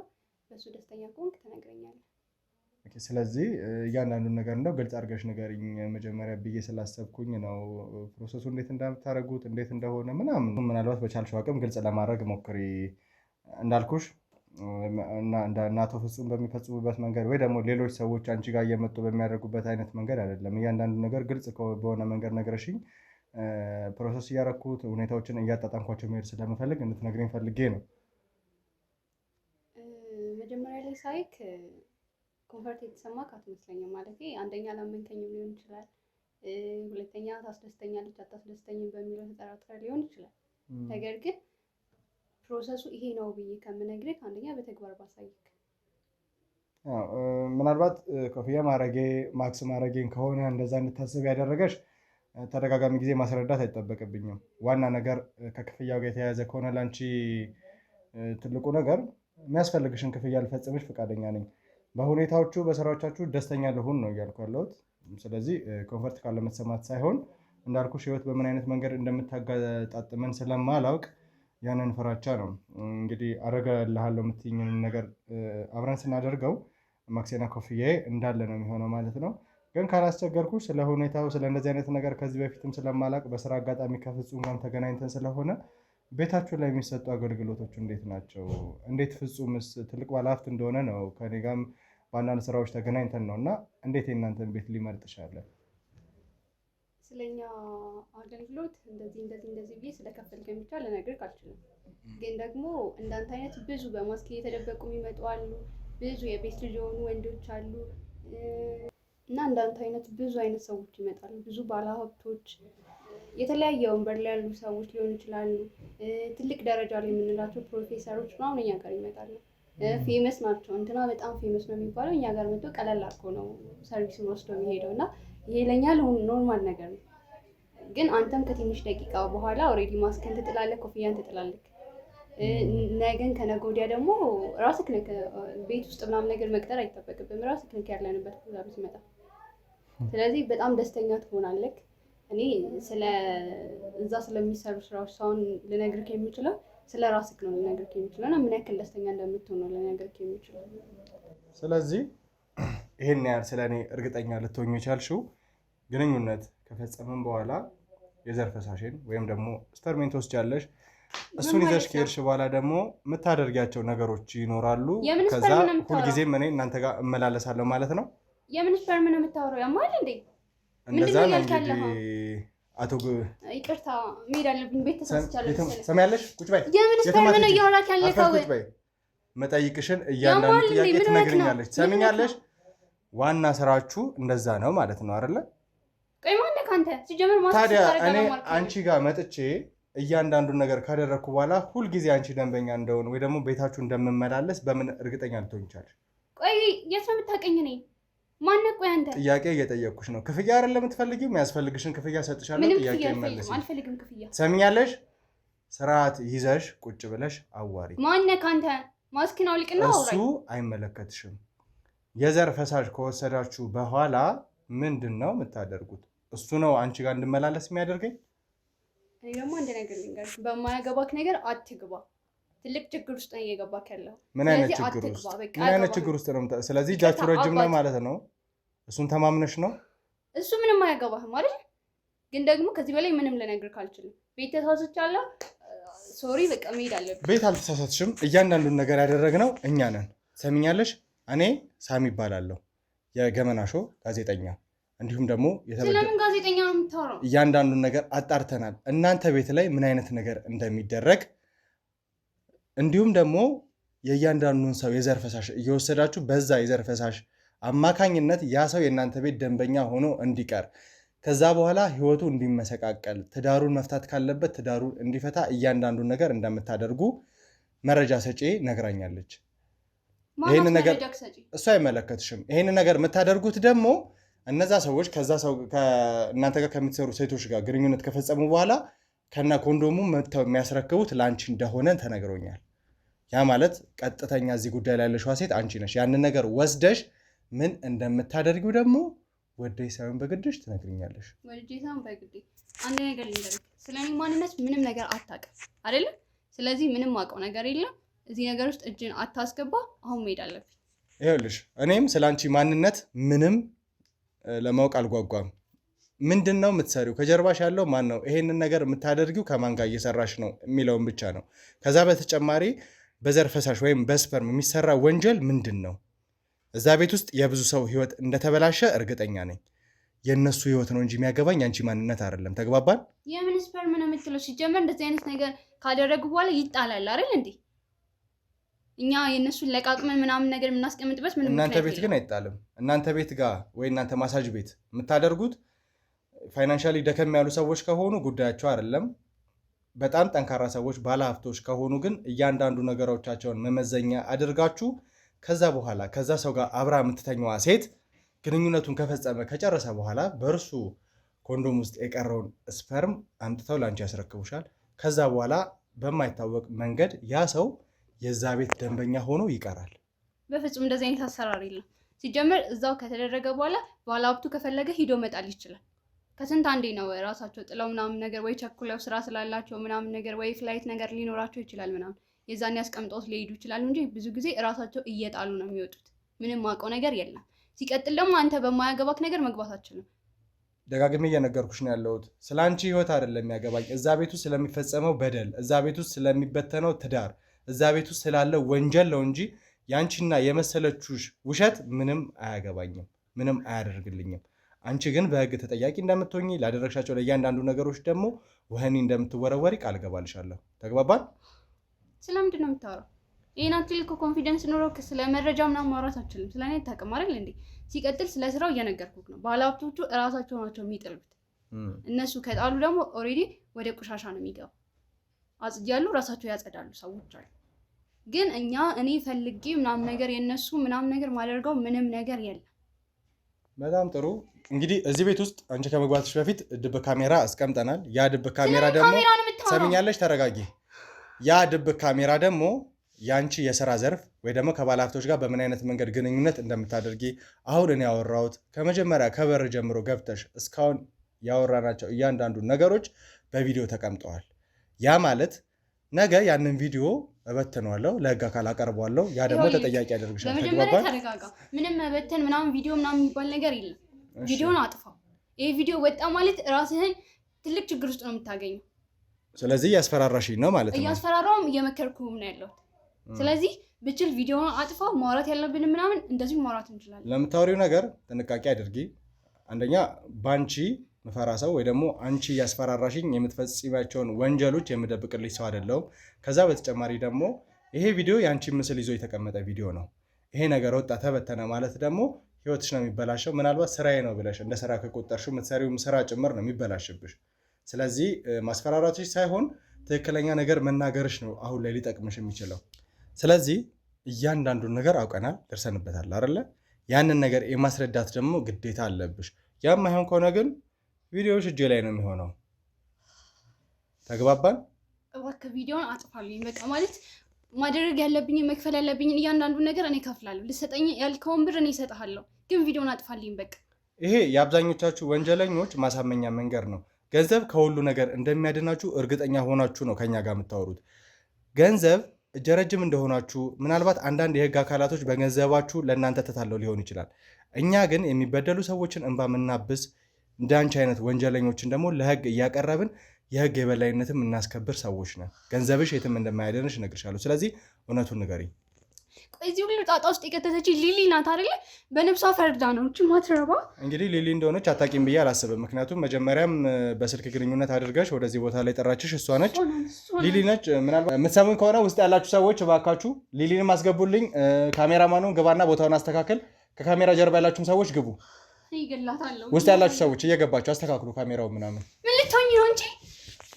[SPEAKER 2] በሱ ደስተኛ ከሆንክ ትነግረኛለህ።
[SPEAKER 1] Okay፣ ስለዚህ እያንዳንዱን ነገር እንደው ግልጽ አድርገሽ ንገሪኝ መጀመሪያ ብዬ ስላሰብኩኝ ነው። Process ኡ እንዴት እንደምታደርጉት እንዴት እንደሆነ ምናምን ምናልባት በቻልሽው አቅም ግልጽ ለማድረግ ሞክሪ። እንዳልኩሽ እና እንደ አቶ ፍጹም በሚፈጽሙበት መንገድ ወይ ደግሞ ሌሎች ሰዎች አንቺ ጋር እየመጡ በሚያደርጉበት አይነት መንገድ አይደለም። እያንዳንዱ ነገር ግልጽ በሆነ መንገድ ነግረሽኝ process እያረኩት ሁኔታዎችን እያጣጣምኳቸው መሄድ ስለምፈልግ እንድትነግረኝ ፈልጌ ነው።
[SPEAKER 2] መጀመሪያ ላይ ሳይክ comfort የተሰማህ አትመስለኝም። ማለቴ አንደኛ አላመንከኝም ሊሆን ይችላል፣ ሁለተኛ ታስደስተኛለች አታስደስተኝም በሚለው ተጠራጥረህ ሊሆን ይችላል። ነገር ግን process ኡ ይሄ ነው ብዬ ከምነግርህ አንደኛ በተግባር ባሳይክ።
[SPEAKER 1] አዎ፣ ምናልባት ኮፍያ ማድረጌ ማክስ ማድረጌን ከሆነ እንደዛ እንድታስብ ያደረገሽ ተደጋጋሚ ጊዜ ማስረዳት አይጠበቅብኝም። ዋና ነገር ከክፍያው ጋር የተያያዘ ከሆነ ለአንቺ ትልቁ ነገር የሚያስፈልግሽን ክፍያ ልፈጽምሽ ፈቃደኛ ነኝ። በሁኔታዎቹ በስራዎቻችሁ ደስተኛ ልሁን ነው እያልኩ ያለሁት። ስለዚህ comfort ካለመሰማት ሳይሆን እንዳልኩሽ ህይወት በምን አይነት መንገድ እንደምታጋጣጥመን ስለማላውቅ ያንን ፍራቻ ነው እንግዲህ አደርግልሃለሁ የምትይኝን ነገር አብረን ስናደርገው ማክሴና ኮፍያዬ እንዳለ ነው የሚሆነው ማለት ነው። ግን ካላስቸገርኩሽ ስለ ሁኔታው ስለ እንደዚህ አይነት ነገር ከዚህ በፊትም ስለማላውቅ በስራ አጋጣሚ ከፍጹም ጋርም ተገናኝተን ስለሆነ ቤታችሁ ላይ የሚሰጡ አገልግሎቶች እንዴት ናቸው? እንዴት ፍጹምስ ትልቅ ባለሀብት እንደሆነ ነው ከኔ ጋርም በአንዳንድ ስራዎች ተገናኝተን ነው እና እንዴት የእናንተን ቤት ሊመርጥ ቻለ?
[SPEAKER 2] ስለኛ አገልግሎት እንደዚህ እንደዚህ እንደዚህ ብዬ ስለከፈልከኝ ብቻ ልነግርህ አልችልም። ግን ደግሞ እንዳንተ አይነት ብዙ በማስክ እየተደበቁ የሚመጡ አሉ። ብዙ የቤት ልጅ የሆኑ ወንዶች አሉ እና እንዳንተ አይነት ብዙ አይነት ሰዎች ይመጣሉ። ብዙ ባለሀብቶች፣ የተለያየ ወንበር ላይ ያሉ ሰዎች ሊሆኑ ይችላሉ። ትልቅ ደረጃ ላይ የምንላቸው ፕሮፌሰሮች ምናምን እኛ ጋር ይመጣሉ። Famous ናቸው። እንትና በጣም famous ነው የሚባለው እኛ ጋር መጥቶ ቀለል አድርጎ ነው service ኡን ወስዶ የሚሄደው እና ይሄ ለእኛ normal ነገር ነው። ግን አንተም ከትንሽ ደቂቃ በኋላ already mask ን ትጥላለህ፣ ኮፍያን ትጥላለህ። ነገን ከነገ ወዲያ ደግሞ ራስህ ነህ ቤት ውስጥ ምናምን ነገር መቅጠር አይጠበቅብም። ራስህ ነህ ያለንበት ቦታ ብትመጣ። ስለዚህ በጣም ደስተኛ ትሆናለህ። እኔ ስለ እዛ ስለሚሰሩ ስራዎች ሳይሆን ልነግርህ የምችለው ስለ ራስህ ነው ልነግርህ የምችለው እና ምን ያክል ደስተኛ እንደምትሆን ነው ልነግርህ የምችለው።
[SPEAKER 1] ስለዚህ ይሄን ያህል ስለ እኔ እርግጠኛ ልትሆኝ የቻልሽው ግንኙነት ከፈጸምን በኋላ የዘር ፈሳሽን ወይም ደግሞ sperm ኤን ትወስጃለሽ። እሱን
[SPEAKER 2] ምን
[SPEAKER 1] ይዘሽ
[SPEAKER 2] ማለት ነው?
[SPEAKER 1] ከሄድሽ በኋላ ደግሞ የምታደርጊያቸው ነገሮች ይኖራሉ።
[SPEAKER 2] የምን
[SPEAKER 1] ከዛ
[SPEAKER 2] sperm ነው የምታወራው?
[SPEAKER 1] ሁልጊዜም እኔ እናንተ ጋር እመላለሳለሁ ማለት ነው።
[SPEAKER 2] የምን sperm ነው የምታወራው? ያማል እንዴ?
[SPEAKER 1] እንደዛ
[SPEAKER 2] ምንድን ነው
[SPEAKER 1] ነው
[SPEAKER 2] እያልክ
[SPEAKER 1] እንግዲህ
[SPEAKER 2] ያለኸው?
[SPEAKER 1] አቶ
[SPEAKER 2] ይቅርታ መሄድ አለብኝ። ቤት ተሳስቻለሁ መሰለኝ።
[SPEAKER 1] ሰሚያለሽ? ቁጭ በይ።
[SPEAKER 2] የምን
[SPEAKER 1] የትም
[SPEAKER 2] sperm ነው
[SPEAKER 1] አትሄጂም።
[SPEAKER 2] እያወራክ
[SPEAKER 1] አርፈሽ
[SPEAKER 2] ያለከው?
[SPEAKER 1] ቁጭ በይ። መጠይቅሽን እያንዳንዱ
[SPEAKER 2] ያማል እንዴ?
[SPEAKER 1] ጥያቄ
[SPEAKER 2] ምን ሆነህ ነው?
[SPEAKER 1] ትነግሪኛለሽ።
[SPEAKER 2] ምን ሆነህ
[SPEAKER 1] ትሰሚኛለሽ?
[SPEAKER 2] ነው?
[SPEAKER 1] ዋና ስራችሁ እንደዛ ነው ማለት ነው አይደለ?
[SPEAKER 2] ቆይ ማነህ አንተ? ሲጀምር ማስክ
[SPEAKER 1] ታዲያ
[SPEAKER 2] ስታደርግ
[SPEAKER 1] እኔ
[SPEAKER 2] አላማርክም።
[SPEAKER 1] አንቺ ጋር መጥቼ እያንዳንዱን ነገር ካደረግኩ በኋላ ሁልጊዜ አንቺ ደንበኛ እንደሆን ወይ ደግሞ ቤታችሁ እንደምመላለስ በምን እርግጠኛ ልትሆኝ ቻልሽ?
[SPEAKER 2] ቆይ የት ነው የምታውቀኝ? እኔ ማነህ? ቆይ አንተ
[SPEAKER 1] ጥያቄ እየጠየቅኩሽ ነው። ክፍያ አይደለም የምትፈልጊው? የሚያስፈልግሽን ክፍያ ሰጥሻለሁ።
[SPEAKER 2] ምንም
[SPEAKER 1] ጥያቄ
[SPEAKER 2] ክፍያ
[SPEAKER 1] መልሲ።
[SPEAKER 2] አልፈልግም፣ አልፈልግም ክፍያ።
[SPEAKER 1] ትሰሚኛለሽ? ስርዓት ይዘሽ ቁጭ ብለሽ አዋሪ።
[SPEAKER 2] ማነህ አንተ? ማስክን አውልቅና
[SPEAKER 1] እሱ
[SPEAKER 2] አውራኝ።
[SPEAKER 1] አይመለከትሽም። የዘር ፈሳሽ ከወሰዳችሁ በኋላ ምንድን ነው የምታደርጉት? እሱ ነው አንቺ ጋር እንድመላለስ የሚያደርገኝ።
[SPEAKER 2] እኔ ደግሞ አንድ ነገር ልንገርህ፣ በማያገባክ ነገር አትግባ። ትልቅ ችግር ውስጥ ነው እየገባክ ያለው።
[SPEAKER 1] ምን አይነት
[SPEAKER 2] ስለዚህ
[SPEAKER 1] ችግር
[SPEAKER 2] አትግባ፣
[SPEAKER 1] ውስጥ
[SPEAKER 2] በቃ
[SPEAKER 1] ምን አይነት
[SPEAKER 2] አያገባህም።
[SPEAKER 1] ችግር ውስጥ ነው? ስለዚህ
[SPEAKER 2] ይቅርታ
[SPEAKER 1] እጃችሁ ረጅም ነው
[SPEAKER 2] አባት፣
[SPEAKER 1] ማለት ነው። እሱን ተማምነሽ ነው?
[SPEAKER 2] እሱ ምንም አያገባህም አይደል? ግን ደግሞ ከዚህ በላይ ምንም ልነግርህ አልችልም። ቤት ተሳስቻለሁ፣ sorry፣ በቃ መሄድ አለብኝ።
[SPEAKER 1] ቤት አልተሳሳትሽም። እያንዳንዱን ነገር ያደረግነው እኛ ነን። ሰሚኛለሽ? እኔ ሳሚ ይባላለሁ፣ የገመና ሾው ጋዜጠኛ እንዲሁም ደግሞ
[SPEAKER 2] ስለምን ጋዜጠኛ ነው የምታወራው?
[SPEAKER 1] እያንዳንዱን ነገር አጣርተናል። እናንተ ቤት ላይ ምን አይነት ነገር እንደሚደረግ እንዲሁም ደግሞ የእያንዳንዱን ሰው የዘር ፈሳሽ እየወሰዳችሁ በዛ የዘር ፈሳሽ አማካኝነት ያ ሰው የእናንተ ቤት ደንበኛ ሆኖ እንዲቀር ከዛ በኋላ ህይወቱ እንዲመሰቃቀል ትዳሩን መፍታት ካለበት ትዳሩን እንዲፈታ እያንዳንዱን ነገር እንደምታደርጉ መረጃ ሰጪ ነግራኛለች።
[SPEAKER 2] ማናት
[SPEAKER 1] ይሄንን ነገር
[SPEAKER 2] መረጃ ሰጪ?
[SPEAKER 1] እሱ አይመለከትሽም። ይሄንን ነገር የምታደርጉት ደግሞ እነዛ ሰዎች ከዛ ሰው ከእናንተ ጋር ከምትሰሩ ሴቶች ጋር ግንኙነት ከፈጸሙ በኋላ ከነ ኮንዶሙ መጥተው የሚያስረክቡት ለአንቺ እንደሆነ ተነግሮኛል። ያ ማለት ቀጥተኛ እዚህ ጉዳይ ላይ ያለሽዋ ሴት አንቺ ነሽ። ያንን ነገር ወስደሽ ምን እንደምታደርጊው ደግሞ ወደሽ ሳይሆን በግድሽ ትነግሪኛለሽ።
[SPEAKER 2] ወድጄ ሳይሆን በግዴ። አንድ ነገር ልንገርህ፣ ስለ እኔ ማንነት ምንም ነገር አታውቅም አይደለም? ስለዚህ ምንም አውቀው ነገር የለም። እዚህ ነገር ውስጥ እጅን አታስገባ። አሁን መሄድ አለብኝ።
[SPEAKER 1] ይኸውልሽ እኔም ስለ አንቺ ማንነት ምንም ለማወቅ አልጓጓም። ምንድን ነው የምትሰሪው? ከጀርባሽ ያለው ማን ነው? ይሄንን ነገር የምታደርጊው ከማን ጋር እየሰራሽ ነው የሚለውን ብቻ ነው። ከዛ በተጨማሪ በዘር ፈሳሽ ወይም በ sperm የሚሰራ ወንጀል ምንድን ነው? እዛ ቤት ውስጥ የብዙ ሰው ህይወት እንደተበላሸ እርግጠኛ ነኝ። የእነሱ ህይወት ነው እንጂ የሚያገባኝ አንቺ ማንነት አይደለም። ተግባባን?
[SPEAKER 2] የምን sperm ነው የምትለው? ሲጀመር እንደዚህ አይነት ነገር ካደረጉ በኋላ ይጣላል አይደል እንዴ? እኛ የእነሱን ለቃቅመን ምናምን ነገር የምናስቀምጥበት ምንም
[SPEAKER 1] እናንተ
[SPEAKER 2] ምክንያት
[SPEAKER 1] ቤት
[SPEAKER 2] የለም።
[SPEAKER 1] ግን አይጣልም። እናንተ ቤት ጋር ወይ እናንተ ማሳጅ ቤት የምታደርጉት financially ደከም ያሉ ሰዎች ከሆኑ ጉዳያቸው አይደለም። በጣም ጠንካራ ሰዎች ባለሀብቶች ከሆኑ ግን እያንዳንዱ ነገሮቻቸውን መመዘኛ አድርጋችሁ ከዛ በኋላ ከዛ ሰው ጋር አብራ የምትተኛዋ ሴት ግንኙነቱን ከፈጸመ ከጨረሰ በኋላ በእርሱ ኮንዶም ውስጥ የቀረውን sperm አምጥተው ለአንቺ ያስረክቡሻል። ከዛ በኋላ በማይታወቅ መንገድ ያ ሰው የዛ ቤት ደንበኛ ሆኖ ይቀራል።
[SPEAKER 2] በፍጹም እንደዚህ አይነት አሰራር የለም። ሲጀመር እዛው ከተደረገ በኋላ ባለሀብቱ ከፈለገ ሂዶ መጣል ይችላል። ከስንት አንዴ ነው ራሳቸው ጥለው ምናምን ነገር ወይ ቸኩለው ስራ ስላላቸው ምናምን ነገር ወይ flight ነገር ሊኖራቸው ይችላል ምናምን የዛን ያስቀምጠውት ሊሄዱ ይችላሉ እንጂ ብዙ ጊዜ ራሳቸው እየጣሉ ነው የሚወጡት። ምንም አውቀው ነገር የለም። ሲቀጥል ደግሞ አንተ በማያገባክ ነገር መግባት አትችልም።
[SPEAKER 1] ደጋግሜ እየነገርኩሽ ነው ያለሁት። ስለ አንቺ ህይወት አይደለም የሚያገባኝ፣ እዛ ቤት ውስጥ ስለሚፈጸመው በደል፣ እዛ ቤት ውስጥ ስለሚበተነው ትዳር፣ እዛ ቤት ውስጥ ስላለው ወንጀል ነው እንጂ የአንቺና የመሰለችሽ ውሸት ምንም አያገባኝም፣ ምንም አያደርግልኝም። አንቺ ግን በህግ ተጠያቂ እንደምትሆኚ ላደረግሻቸው ለእያንዳንዱ ነገሮች ደግሞ ወህኒ እንደምትወረወሪ ቃል እገባልሻለሁ። ተግባባን?
[SPEAKER 2] ስለምንድን ነው የምታወራው? ይሄን አትል እኮ confidence ኖሮ ስለ መረጃ ምናምን ማውራት አትችልም። ስለ እኔ አታውቅም አይደል እንዴ? ሲቀጥል ስለ ስራው እየነገርኩህ ነው። ባለሀብቶቹ እራሳቸው ናቸው የሚጥሉት። እነሱ ከጣሉ ደግሞ already ወደ ቆሻሻ ነው የሚገቡ። አጽጃሉ ራሳቸው ያጸዳሉ ሰዎች አሉ። ግን እኛ እኔ ፈልጌ ምናምን ነገር የእነሱ ምናምን ነገር ማደርገው ምንም ነገር የለም።
[SPEAKER 1] በጣም ጥሩ። እንግዲህ እዚህ ቤት ውስጥ አንቺ ከመግባትሽ በፊት ድብቅ ካሜራ አስቀምጠናል። ያ ድብቅ ካሜራ
[SPEAKER 2] ስለምን
[SPEAKER 1] ደግሞ
[SPEAKER 2] ካሜራ ነው የምታወራው?
[SPEAKER 1] ሰሚኛለሽ፣ ተረጋጊ። ያ ድብቅ ካሜራ ደግሞ የአንቺ የስራ ዘርፍ ወይ ደግሞ ከባለሀብቶች ጋር በምን አይነት መንገድ ግንኙነት እንደምታደርጊ አሁን እኔ ያወራሁት ከመጀመሪያ ከበር ጀምሮ ገብተሽ እስካሁን ያወራናቸው እያንዳንዱ ነገሮች በቪዲዮ ተቀምጠዋል። ያ ማለት ነገ ያንን ቪዲዮ እበትነዋለሁ፣ ለህግ አካል አቀርበዋለሁ። ያ ደግሞ
[SPEAKER 2] ይኸውልህ፣
[SPEAKER 1] ተጠያቂ ያደርግሻል።
[SPEAKER 2] በመጀመሪያ
[SPEAKER 1] ተግባባን?
[SPEAKER 2] ተረጋጋ። ምንም መበተን ምናምን ቪዲዮ ምናምን የሚባል ነገር የለም።
[SPEAKER 1] እሺ።
[SPEAKER 2] ቪዲዮን አጥፋው። ይሄ ቪዲዮ ወጣ ማለት ራስህን ትልቅ ችግር ውስጥ ነው የምታገኘው።
[SPEAKER 1] ስለዚህ እያስፈራራሽኝ ነው ማለት ነው።
[SPEAKER 2] እያስፈራራውም እየመከርኩም ነው ያለሁት። ስለዚህ ብችል ቪዲዮን አጥፋው። ማውራት ያለብን ምናምን እንደዚሁ ማውራት እንችላለን።
[SPEAKER 1] ለምታወሪው ነገር ጥንቃቄ አድርጊ። አንደኛ በአንቺ ምፈራ ሰው ወይ ደግሞ አንቺ እያስፈራራሽኝ የምትፈጽሚያቸውን ወንጀሎች የምደብቅልሽ ሰው አይደለሁም። ከዛ በተጨማሪ ደግሞ ይሄ ቪዲዮ የአንቺን ምስል ይዞ የተቀመጠ ቪዲዮ ነው። ይሄ ነገር ወጣ ተበተነ ማለት ደግሞ ህይወትሽ ነው የሚበላሸው። ምናልባት ስራዬ ነው ብለሽ እንደ ስራ ከቆጠርሽው የምትሰሪውም ስራ ጭምር ነው የሚበላሽብሽ። ስለዚህ ማስፈራራትሽ ሳይሆን ትክክለኛ ነገር መናገርሽ ነው አሁን ላይ ሊጠቅምሽ የሚችለው። ስለዚህ እያንዳንዱን ነገር አውቀናል፣ ደርሰንበታል አይደለ? ያንን ነገር የማስረዳት ደግሞ ግዴታ አለብሽ። ያም አይሆን ከሆነ ግን ቪዲዮዎች እጄ ላይ ነው የሚሆነው። ተግባባን?
[SPEAKER 2] እባክህ ቪዲዮን አጥፋልኝ። በቃ ማለት ማድረግ ያለብኝን መክፈል ያለብኝን እያንዳንዱን ነገር እኔ እከፍላለሁ። ልሰጠኝ ያልከውን ብር እኔ እሰጥሃለሁ፣ ግን ቪዲዮን አጥፋልኝ በቃ።
[SPEAKER 1] ይሄ የአብዛኞቻችሁ ወንጀለኞች ማሳመኛ መንገድ ነው። ገንዘብ ከሁሉ ነገር እንደሚያድናችሁ እርግጠኛ ሆናችሁ ነው ከኛ ጋር የምታወሩት። ገንዘብ እጀ ረጅም እንደሆናችሁ ምናልባት አንዳንድ የህግ አካላቶች በገንዘባችሁ ለእናንተ ተታለው ሊሆን ይችላል። እኛ ግን የሚበደሉ ሰዎችን እንባ የምናብስ እንደ አንቺ አይነት ወንጀለኞችን ደግሞ ለህግ እያቀረብን የህግ የበላይነትም እናስከብር ሰዎች ነን። ገንዘብሽ የትም እንደማያደንሽ እነግርሻለሁ። ስለዚህ እውነቱን ንገሪኝ።
[SPEAKER 2] ቆይ እዚህ ሁሉ ጣጣ ውስጥ የከተተች ሊሊ ናት አይደለ? በነብሷ ፈርዳ ነው እቺ ማትረባ።
[SPEAKER 1] እንግዲህ ሊሊ እንደሆነች አታውቂም ብዬ አላስብም። ምክንያቱም መጀመሪያም በስልክ ግንኙነት አድርገሽ ወደዚህ ቦታ ላይ ጠራችሽ እሷ ነች፣ ሊሊ ነች። ምናልባት የምትሰሙኝ ከሆነ ውስጥ ያላችሁ ሰዎች እባካችሁ ሊሊንም አስገቡልኝ። ካሜራማኑን ግባና ቦታውን አስተካክል። ከካሜራ ጀርባ ያላችሁም ሰዎች ግቡ።
[SPEAKER 2] ይገላታለሁ።
[SPEAKER 1] ውስጥ ያላችሁ ሰዎች እየገባችሁ አስተካክሉ ካሜራው ምናምን።
[SPEAKER 2] ምን ልትሆኚ ነው እንጂ?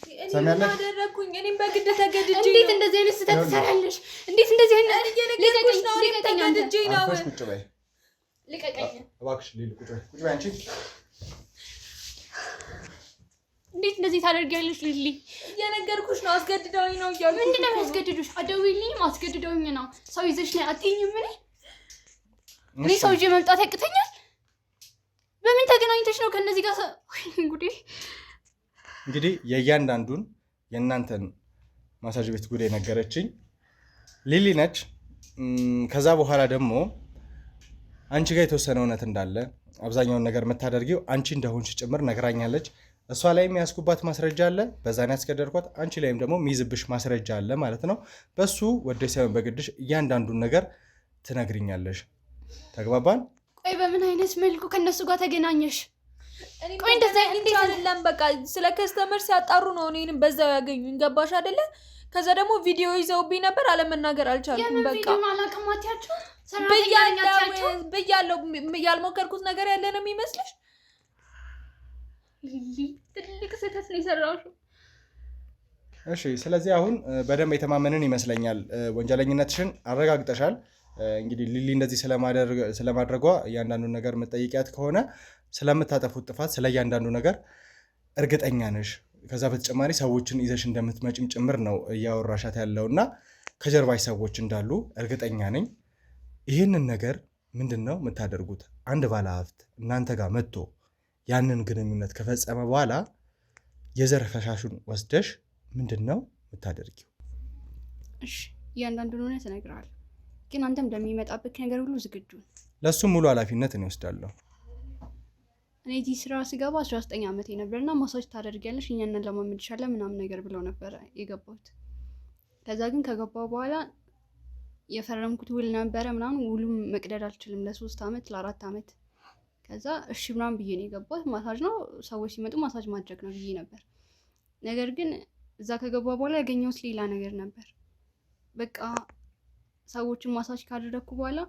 [SPEAKER 3] እኔ ምን
[SPEAKER 1] ሰሚያለሽ?
[SPEAKER 3] አደረግኩኝ? እኔም በግድ ተገድጄ
[SPEAKER 2] እንዴት
[SPEAKER 3] ነው።
[SPEAKER 2] እንደዚህ አይነት ስህተት ትሰሪያለሽ? እንዴት እንደዚህ አይነት
[SPEAKER 3] እየነገርኩሽ ነው። እኔም
[SPEAKER 2] ልቀቀኝ አንተ።
[SPEAKER 3] ተገድጄ ነው።
[SPEAKER 1] አርፈሽ ቁጭ በይ
[SPEAKER 2] ልቀቀኝ።
[SPEAKER 1] እባክሽ ሊሊ፣ ቁጭ በይ፣ ቁጭ በይ አንቺ።
[SPEAKER 2] እንዴት እንደዚህ ታደርጊያለሽ ሊሊ?
[SPEAKER 3] እየነገርኩሽ ነው፣ አስገድደውኝ ነው እያልኩሽ
[SPEAKER 2] ምንድን ነው
[SPEAKER 3] እኮ ነው።
[SPEAKER 2] የሚያስገድዱሽ? አትደውይልኝም፣ አስገድደውኝ ነው። ሰው ይዘሽ ነይ አትይኝም? እኔ ሰው ይዤ መምጣት ያቅተኛል? በምን ተገናኝተሽ ነው ከእነዚህ ጋር? ወይኔ ጉዴ!
[SPEAKER 1] እንግዲህ የእያንዳንዱን የእናንተን ማሳጅ ቤት ጉዳይ ነገረችኝ ሊሊ ነች። ከዛ በኋላ ደግሞ አንቺ ጋር የተወሰነ እውነት እንዳለ አብዛኛውን ነገር የምታደርጊው አንቺ እንደሆንሽ ጭምር ነግራኛለች። እሷ ላይም ያስኩባት ማስረጃ አለ፣ በዛን ያስገደድኳት። አንቺ ላይም ደግሞ የሚይዝብሽ ማስረጃ አለ ማለት ነው። በሱ ወደሽ ሳይሆን በግድሽ እያንዳንዱን ነገር ትነግሪኛለሽ። ተግባባን?
[SPEAKER 2] ቆይ በምን አይነት መልኩ ከእነሱ ጋር ተገናኘሽ?
[SPEAKER 3] እኔም
[SPEAKER 2] ቆይ እንደዛ
[SPEAKER 3] ተገናኝቼ አይደለም፣ በቃ ስለ customer ሲያጣሩ ነው እኔንም በዛው ያገኙኝ። ገባሽ አይደለ? ከዛ ደግሞ ቪዲዮ ይዘውብኝ ነበር፣ አለመናገር አልቻልኩም።
[SPEAKER 2] የምን
[SPEAKER 3] በቃ
[SPEAKER 2] ቪዲዮ ነው? አላውቅም አትያቸው? ሰራተኛ ነኝ አትያቸው?
[SPEAKER 3] ብያለሁ። ያልሞከርኩት ነገር ያለ ነው የሚመስልሽ?
[SPEAKER 2] ሊሊ ትልቅ ስህተት ነው የሰራሽው።
[SPEAKER 1] እሺ፣ ስለዚህ አሁን በደንብ የተማመንን ይመስለኛል። ወንጀለኝነትሽን አረጋግጠሻል። እንግዲህ ሊሊ እንደዚህ ስለማድረጓ እያንዳንዱን ነገር የምትጠይቂያት ከሆነ ስለምታጠፉት ጥፋት ስለ እያንዳንዱ ነገር እርግጠኛ ነሽ። ከዛ በተጨማሪ ሰዎችን ይዘሽ እንደምትመጭም ጭምር ነው እያወራሻት ያለው እና ከጀርባሽ ሰዎች እንዳሉ እርግጠኛ ነኝ። ይህንን ነገር ምንድን ነው የምታደርጉት? አንድ ባለሀብት እናንተ ጋር መጥቶ ያንን ግንኙነት ከፈጸመ በኋላ የዘር ፈሳሹን ወስደሽ ምንድን ነው የምታደርጊው?
[SPEAKER 2] እሺ እያንዳንዱን እውነት እነግርሃለሁ፣ ግን አንተም ለሚመጣብህ ነገር ሁሉ ዝግጁ ነህ።
[SPEAKER 1] ለእሱም ሙሉ ኃላፊነት እኔ እወስዳለሁ።
[SPEAKER 2] እኔ እዚህ ስራ ስገባ 19 ዓመቴ ነበር እና ማሳጅ ታደርጊያለሽ እኛ እንለማመድሻለን ምናምን ነገር ብለው ነበረ የገባሁት። ከዛ ግን ከገባሁ በኋላ የፈረምኩት ውል ነበረ ምናምን፣ ውሉም መቅደድ አልችልም ለ3 ዓመት ለ4 ዓመት። ከዛ እሺ ምናምን ብዬ ነው የገባሁት። ማሳጅ ነው፣ ሰዎች ሲመጡ ማሳጅ ማድረግ ነው ብዬ ነበር። ነገር ግን እዛ ከገባ በኋላ ያገኘሁት ሌላ ነገር ነበር። በቃ ሰዎችን ማሳጅ ካደረግኩ በኋላ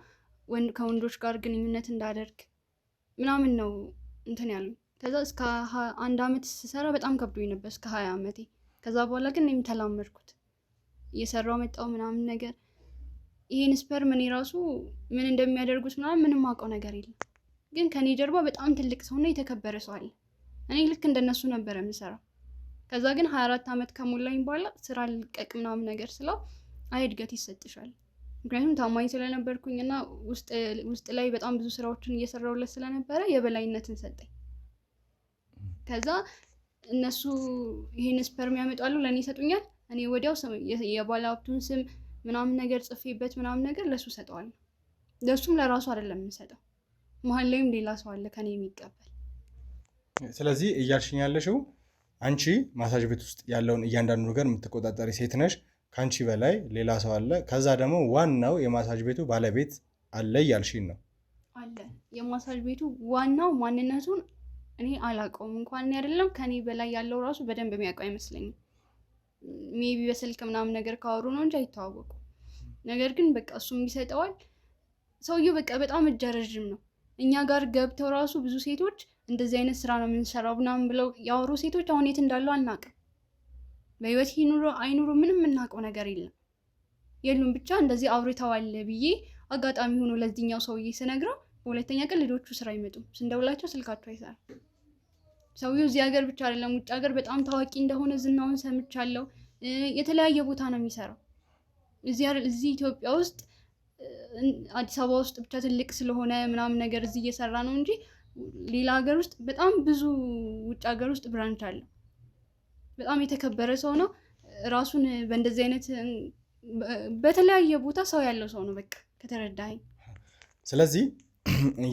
[SPEAKER 2] ከወንዶች ጋር ግንኙነት እንዳደርግ ምናምን ነው እንትን ያሉኝ። ከዛ እስከ 1 ዓመት ስሰራ በጣም ከብዶኝ ነበር፣ እስከ 20 ዓመቴ። ከዛ በኋላ ግን እኔም ተላመድኩት፣ እየሰራው መጣው ምናምን ነገር። ይሄን sperm እኔ ራሱ ምን እንደሚያደርጉት ምናምን ምንም አውቀው ነገር የለም። ግን ከኔ ጀርባ በጣም ትልቅ ሰውና የተከበረ ሰው አለ። እኔ ልክ እንደነሱ ነበረ የምሰራው። ከዛ ግን 24 ዓመት ከሞላኝ በኋላ ስራ ልቀቅ ምናምን ነገር ስለው አይ እድገት ይሰጥሻል። ምክንያቱም ታማኝ ስለነበርኩኝ እና ውስጥ ላይ በጣም ብዙ ስራዎችን እየሰራሁለት ስለነበረ የበላይነትን ሰጠኝ። ከዛ እነሱ ይሄን sperm ያመጣሉ፣ ለእኔ ይሰጡኛል። እኔ ወዲያው የባለሀብቱን ስም ምናምን ነገር ጽፌበት ምናምን ነገር ለሱ ሰጠዋለሁ። ለሱም ለራሱ አይደለም የምሰጠው፣ መሀል ላይም ሌላ ሰው አለ ከኔ የሚቀበል።
[SPEAKER 1] ስለዚህ እያልሽኝ ያለሽው አንቺ ማሳጅ ቤት ውስጥ ያለውን እያንዳንዱ ነገር የምትቆጣጠሪ ሴት ነሽ። ከአንቺ በላይ ሌላ ሰው አለ። ከዛ ደግሞ ዋናው የማሳጅ ቤቱ ባለቤት አለ እያልሽኝ ነው።
[SPEAKER 2] አለ። የማሳጅ ቤቱ ዋናው ማንነቱን እኔ አላውቀውም። እንኳን እኔ አይደለም ከኔ በላይ ያለው ራሱ በደንብ የሚያውቀው አይመስለኝም። maybe በስልክ ምናምን ነገር ካወሩ ነው እንጂ አይተዋወቁም። ነገር ግን በቃ እሱም ይሰጠዋል። ሰውየው በቃ በጣም እጀ ረዥም ነው። እኛ ጋር ገብተው ራሱ ብዙ ሴቶች እንደዚህ አይነት ስራ ነው የምንሰራው ምናምን ብለው ያወሩ ሴቶች አሁን የት እንዳሉ አናውቅም። በህይወት ይኑሩ አይኑሩ ምንም የምናውቀው ነገር የለም፣ የሉም። ብቻ እንደዚህ አውርተዋል ብዬ አጋጣሚ ሆኖ ለዚህኛው ሰውዬ ስነግረው በሁለተኛ ቀን ልጆቹ ስራ አይመጡም። ስንደውላቸው ስልካቸው አይሰራም። ሰውዬው እዚህ ሀገር ብቻ አይደለም ውጭ ሀገር በጣም ታዋቂ እንደሆነ ዝናውን ሰምቻለሁ። የተለያየ ቦታ ነው የሚሰራው። እዚህ ኢትዮጵያ ውስጥ አዲስ አበባ ውስጥ ብቻ ትልቅ ስለሆነ ምናምን ነገር እዚህ እየሰራ ነው እንጂ ሌላ ሀገር ውስጥ በጣም ብዙ ውጭ ሀገር ውስጥ branch አለ። በጣም የተከበረ ሰው ነው። ራሱን በእንደዚህ አይነት በተለያየ ቦታ ሰው ያለው ሰው ነው። በቃ ከተረዳኸኝ።
[SPEAKER 1] ስለዚህ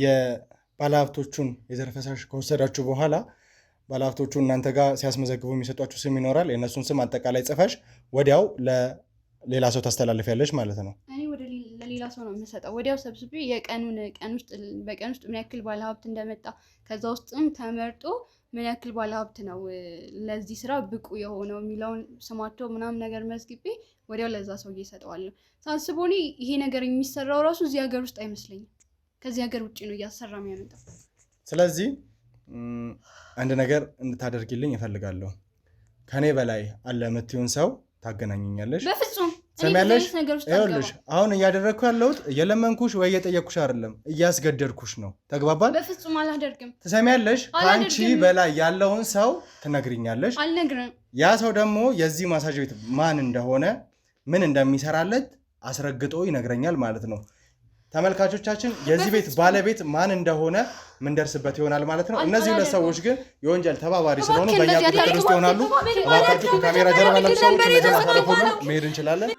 [SPEAKER 1] የባለሀብቶቹን የዘር ፈሳሽ ከወሰዳችሁ በኋላ ባለሀብቶቹ እናንተ ጋር ሲያስመዘግቡ የሚሰጧችሁ ስም ይኖራል። የእነሱን ስም አጠቃላይ ጽፈሽ ወዲያው ለሌላ ሰው ታስተላልፊያለሽ ማለት ነው።
[SPEAKER 2] እኔ ወደ ለሌላ ሰው ነው የምሰጠው። ወዲያው ሰብስቤ የቀኑን ቀን ውስጥ በቀን ውስጥ ምን ያክል ባለሀብት እንደመጣ ከዛ ውስጥም ተመርጦ ምን ያክል ባለሀብት ነው ለዚህ ስራ ብቁ የሆነው የሚለውን ስማቸው ምናምን ነገር መዝግቤ ወዲያው ለዛ ሰውዬ እሰጠዋለሁ። ሳስበው እኔ ይሄ ነገር የሚሰራው ራሱ እዚህ ሀገር ውስጥ አይመስለኝም። ከዚህ ሀገር ውጭ ነው እያሰራ የሚያመጣው።
[SPEAKER 1] ስለዚህ አንድ ነገር እንድታደርጊልኝ እፈልጋለሁ። ከኔ በላይ አለ የምትይውን ሰው ታገናኘኛለሽ።
[SPEAKER 2] በፍጹም። እኔ እንደዚህ
[SPEAKER 1] ትሰሚያለሽ?
[SPEAKER 2] አይነት ነገር ውስጥ
[SPEAKER 1] ይኸውልሽ
[SPEAKER 2] አልገባም።
[SPEAKER 1] አሁን እያደረግኩ ያለሁት እየለመንኩሽ ወይ እየጠየቅኩሽ አይደለም፣ እያስገደድኩሽ ነው። ተግባባል?
[SPEAKER 2] በፍጹም አላደርግም።
[SPEAKER 1] ትሰሚያለሽ? ከአንቺ
[SPEAKER 2] አላደርግም።
[SPEAKER 1] በላይ ያለውን ሰው ትነግሪኛለሽ።
[SPEAKER 2] አልነግርም።
[SPEAKER 1] ያ ሰው ደግሞ የዚህ ማሳጅ ቤት ማን እንደሆነ ምን እንደሚሰራለት አስረግጦ ይነግረኛል ማለት ነው። ተመልካቾቻችን የዚህ ቤት ባለቤት ማን እንደሆነ ምንደርስበት ይሆናል ማለት ነው። እነዚህ ሁለት ሰዎች ግን የወንጀል ተባባሪ ስለሆኑ
[SPEAKER 2] እባክህ
[SPEAKER 1] በእኛ
[SPEAKER 2] እንደዚህ
[SPEAKER 1] ቁጥጥር ውስጥ ይሆናሉ።
[SPEAKER 2] አታድርግ።
[SPEAKER 1] እባካችሁ ከካሜራ ጀርባ ያላችሁ ሰዎች እነዚህን አሳርፉልን፣ መሄድ እንችላለን።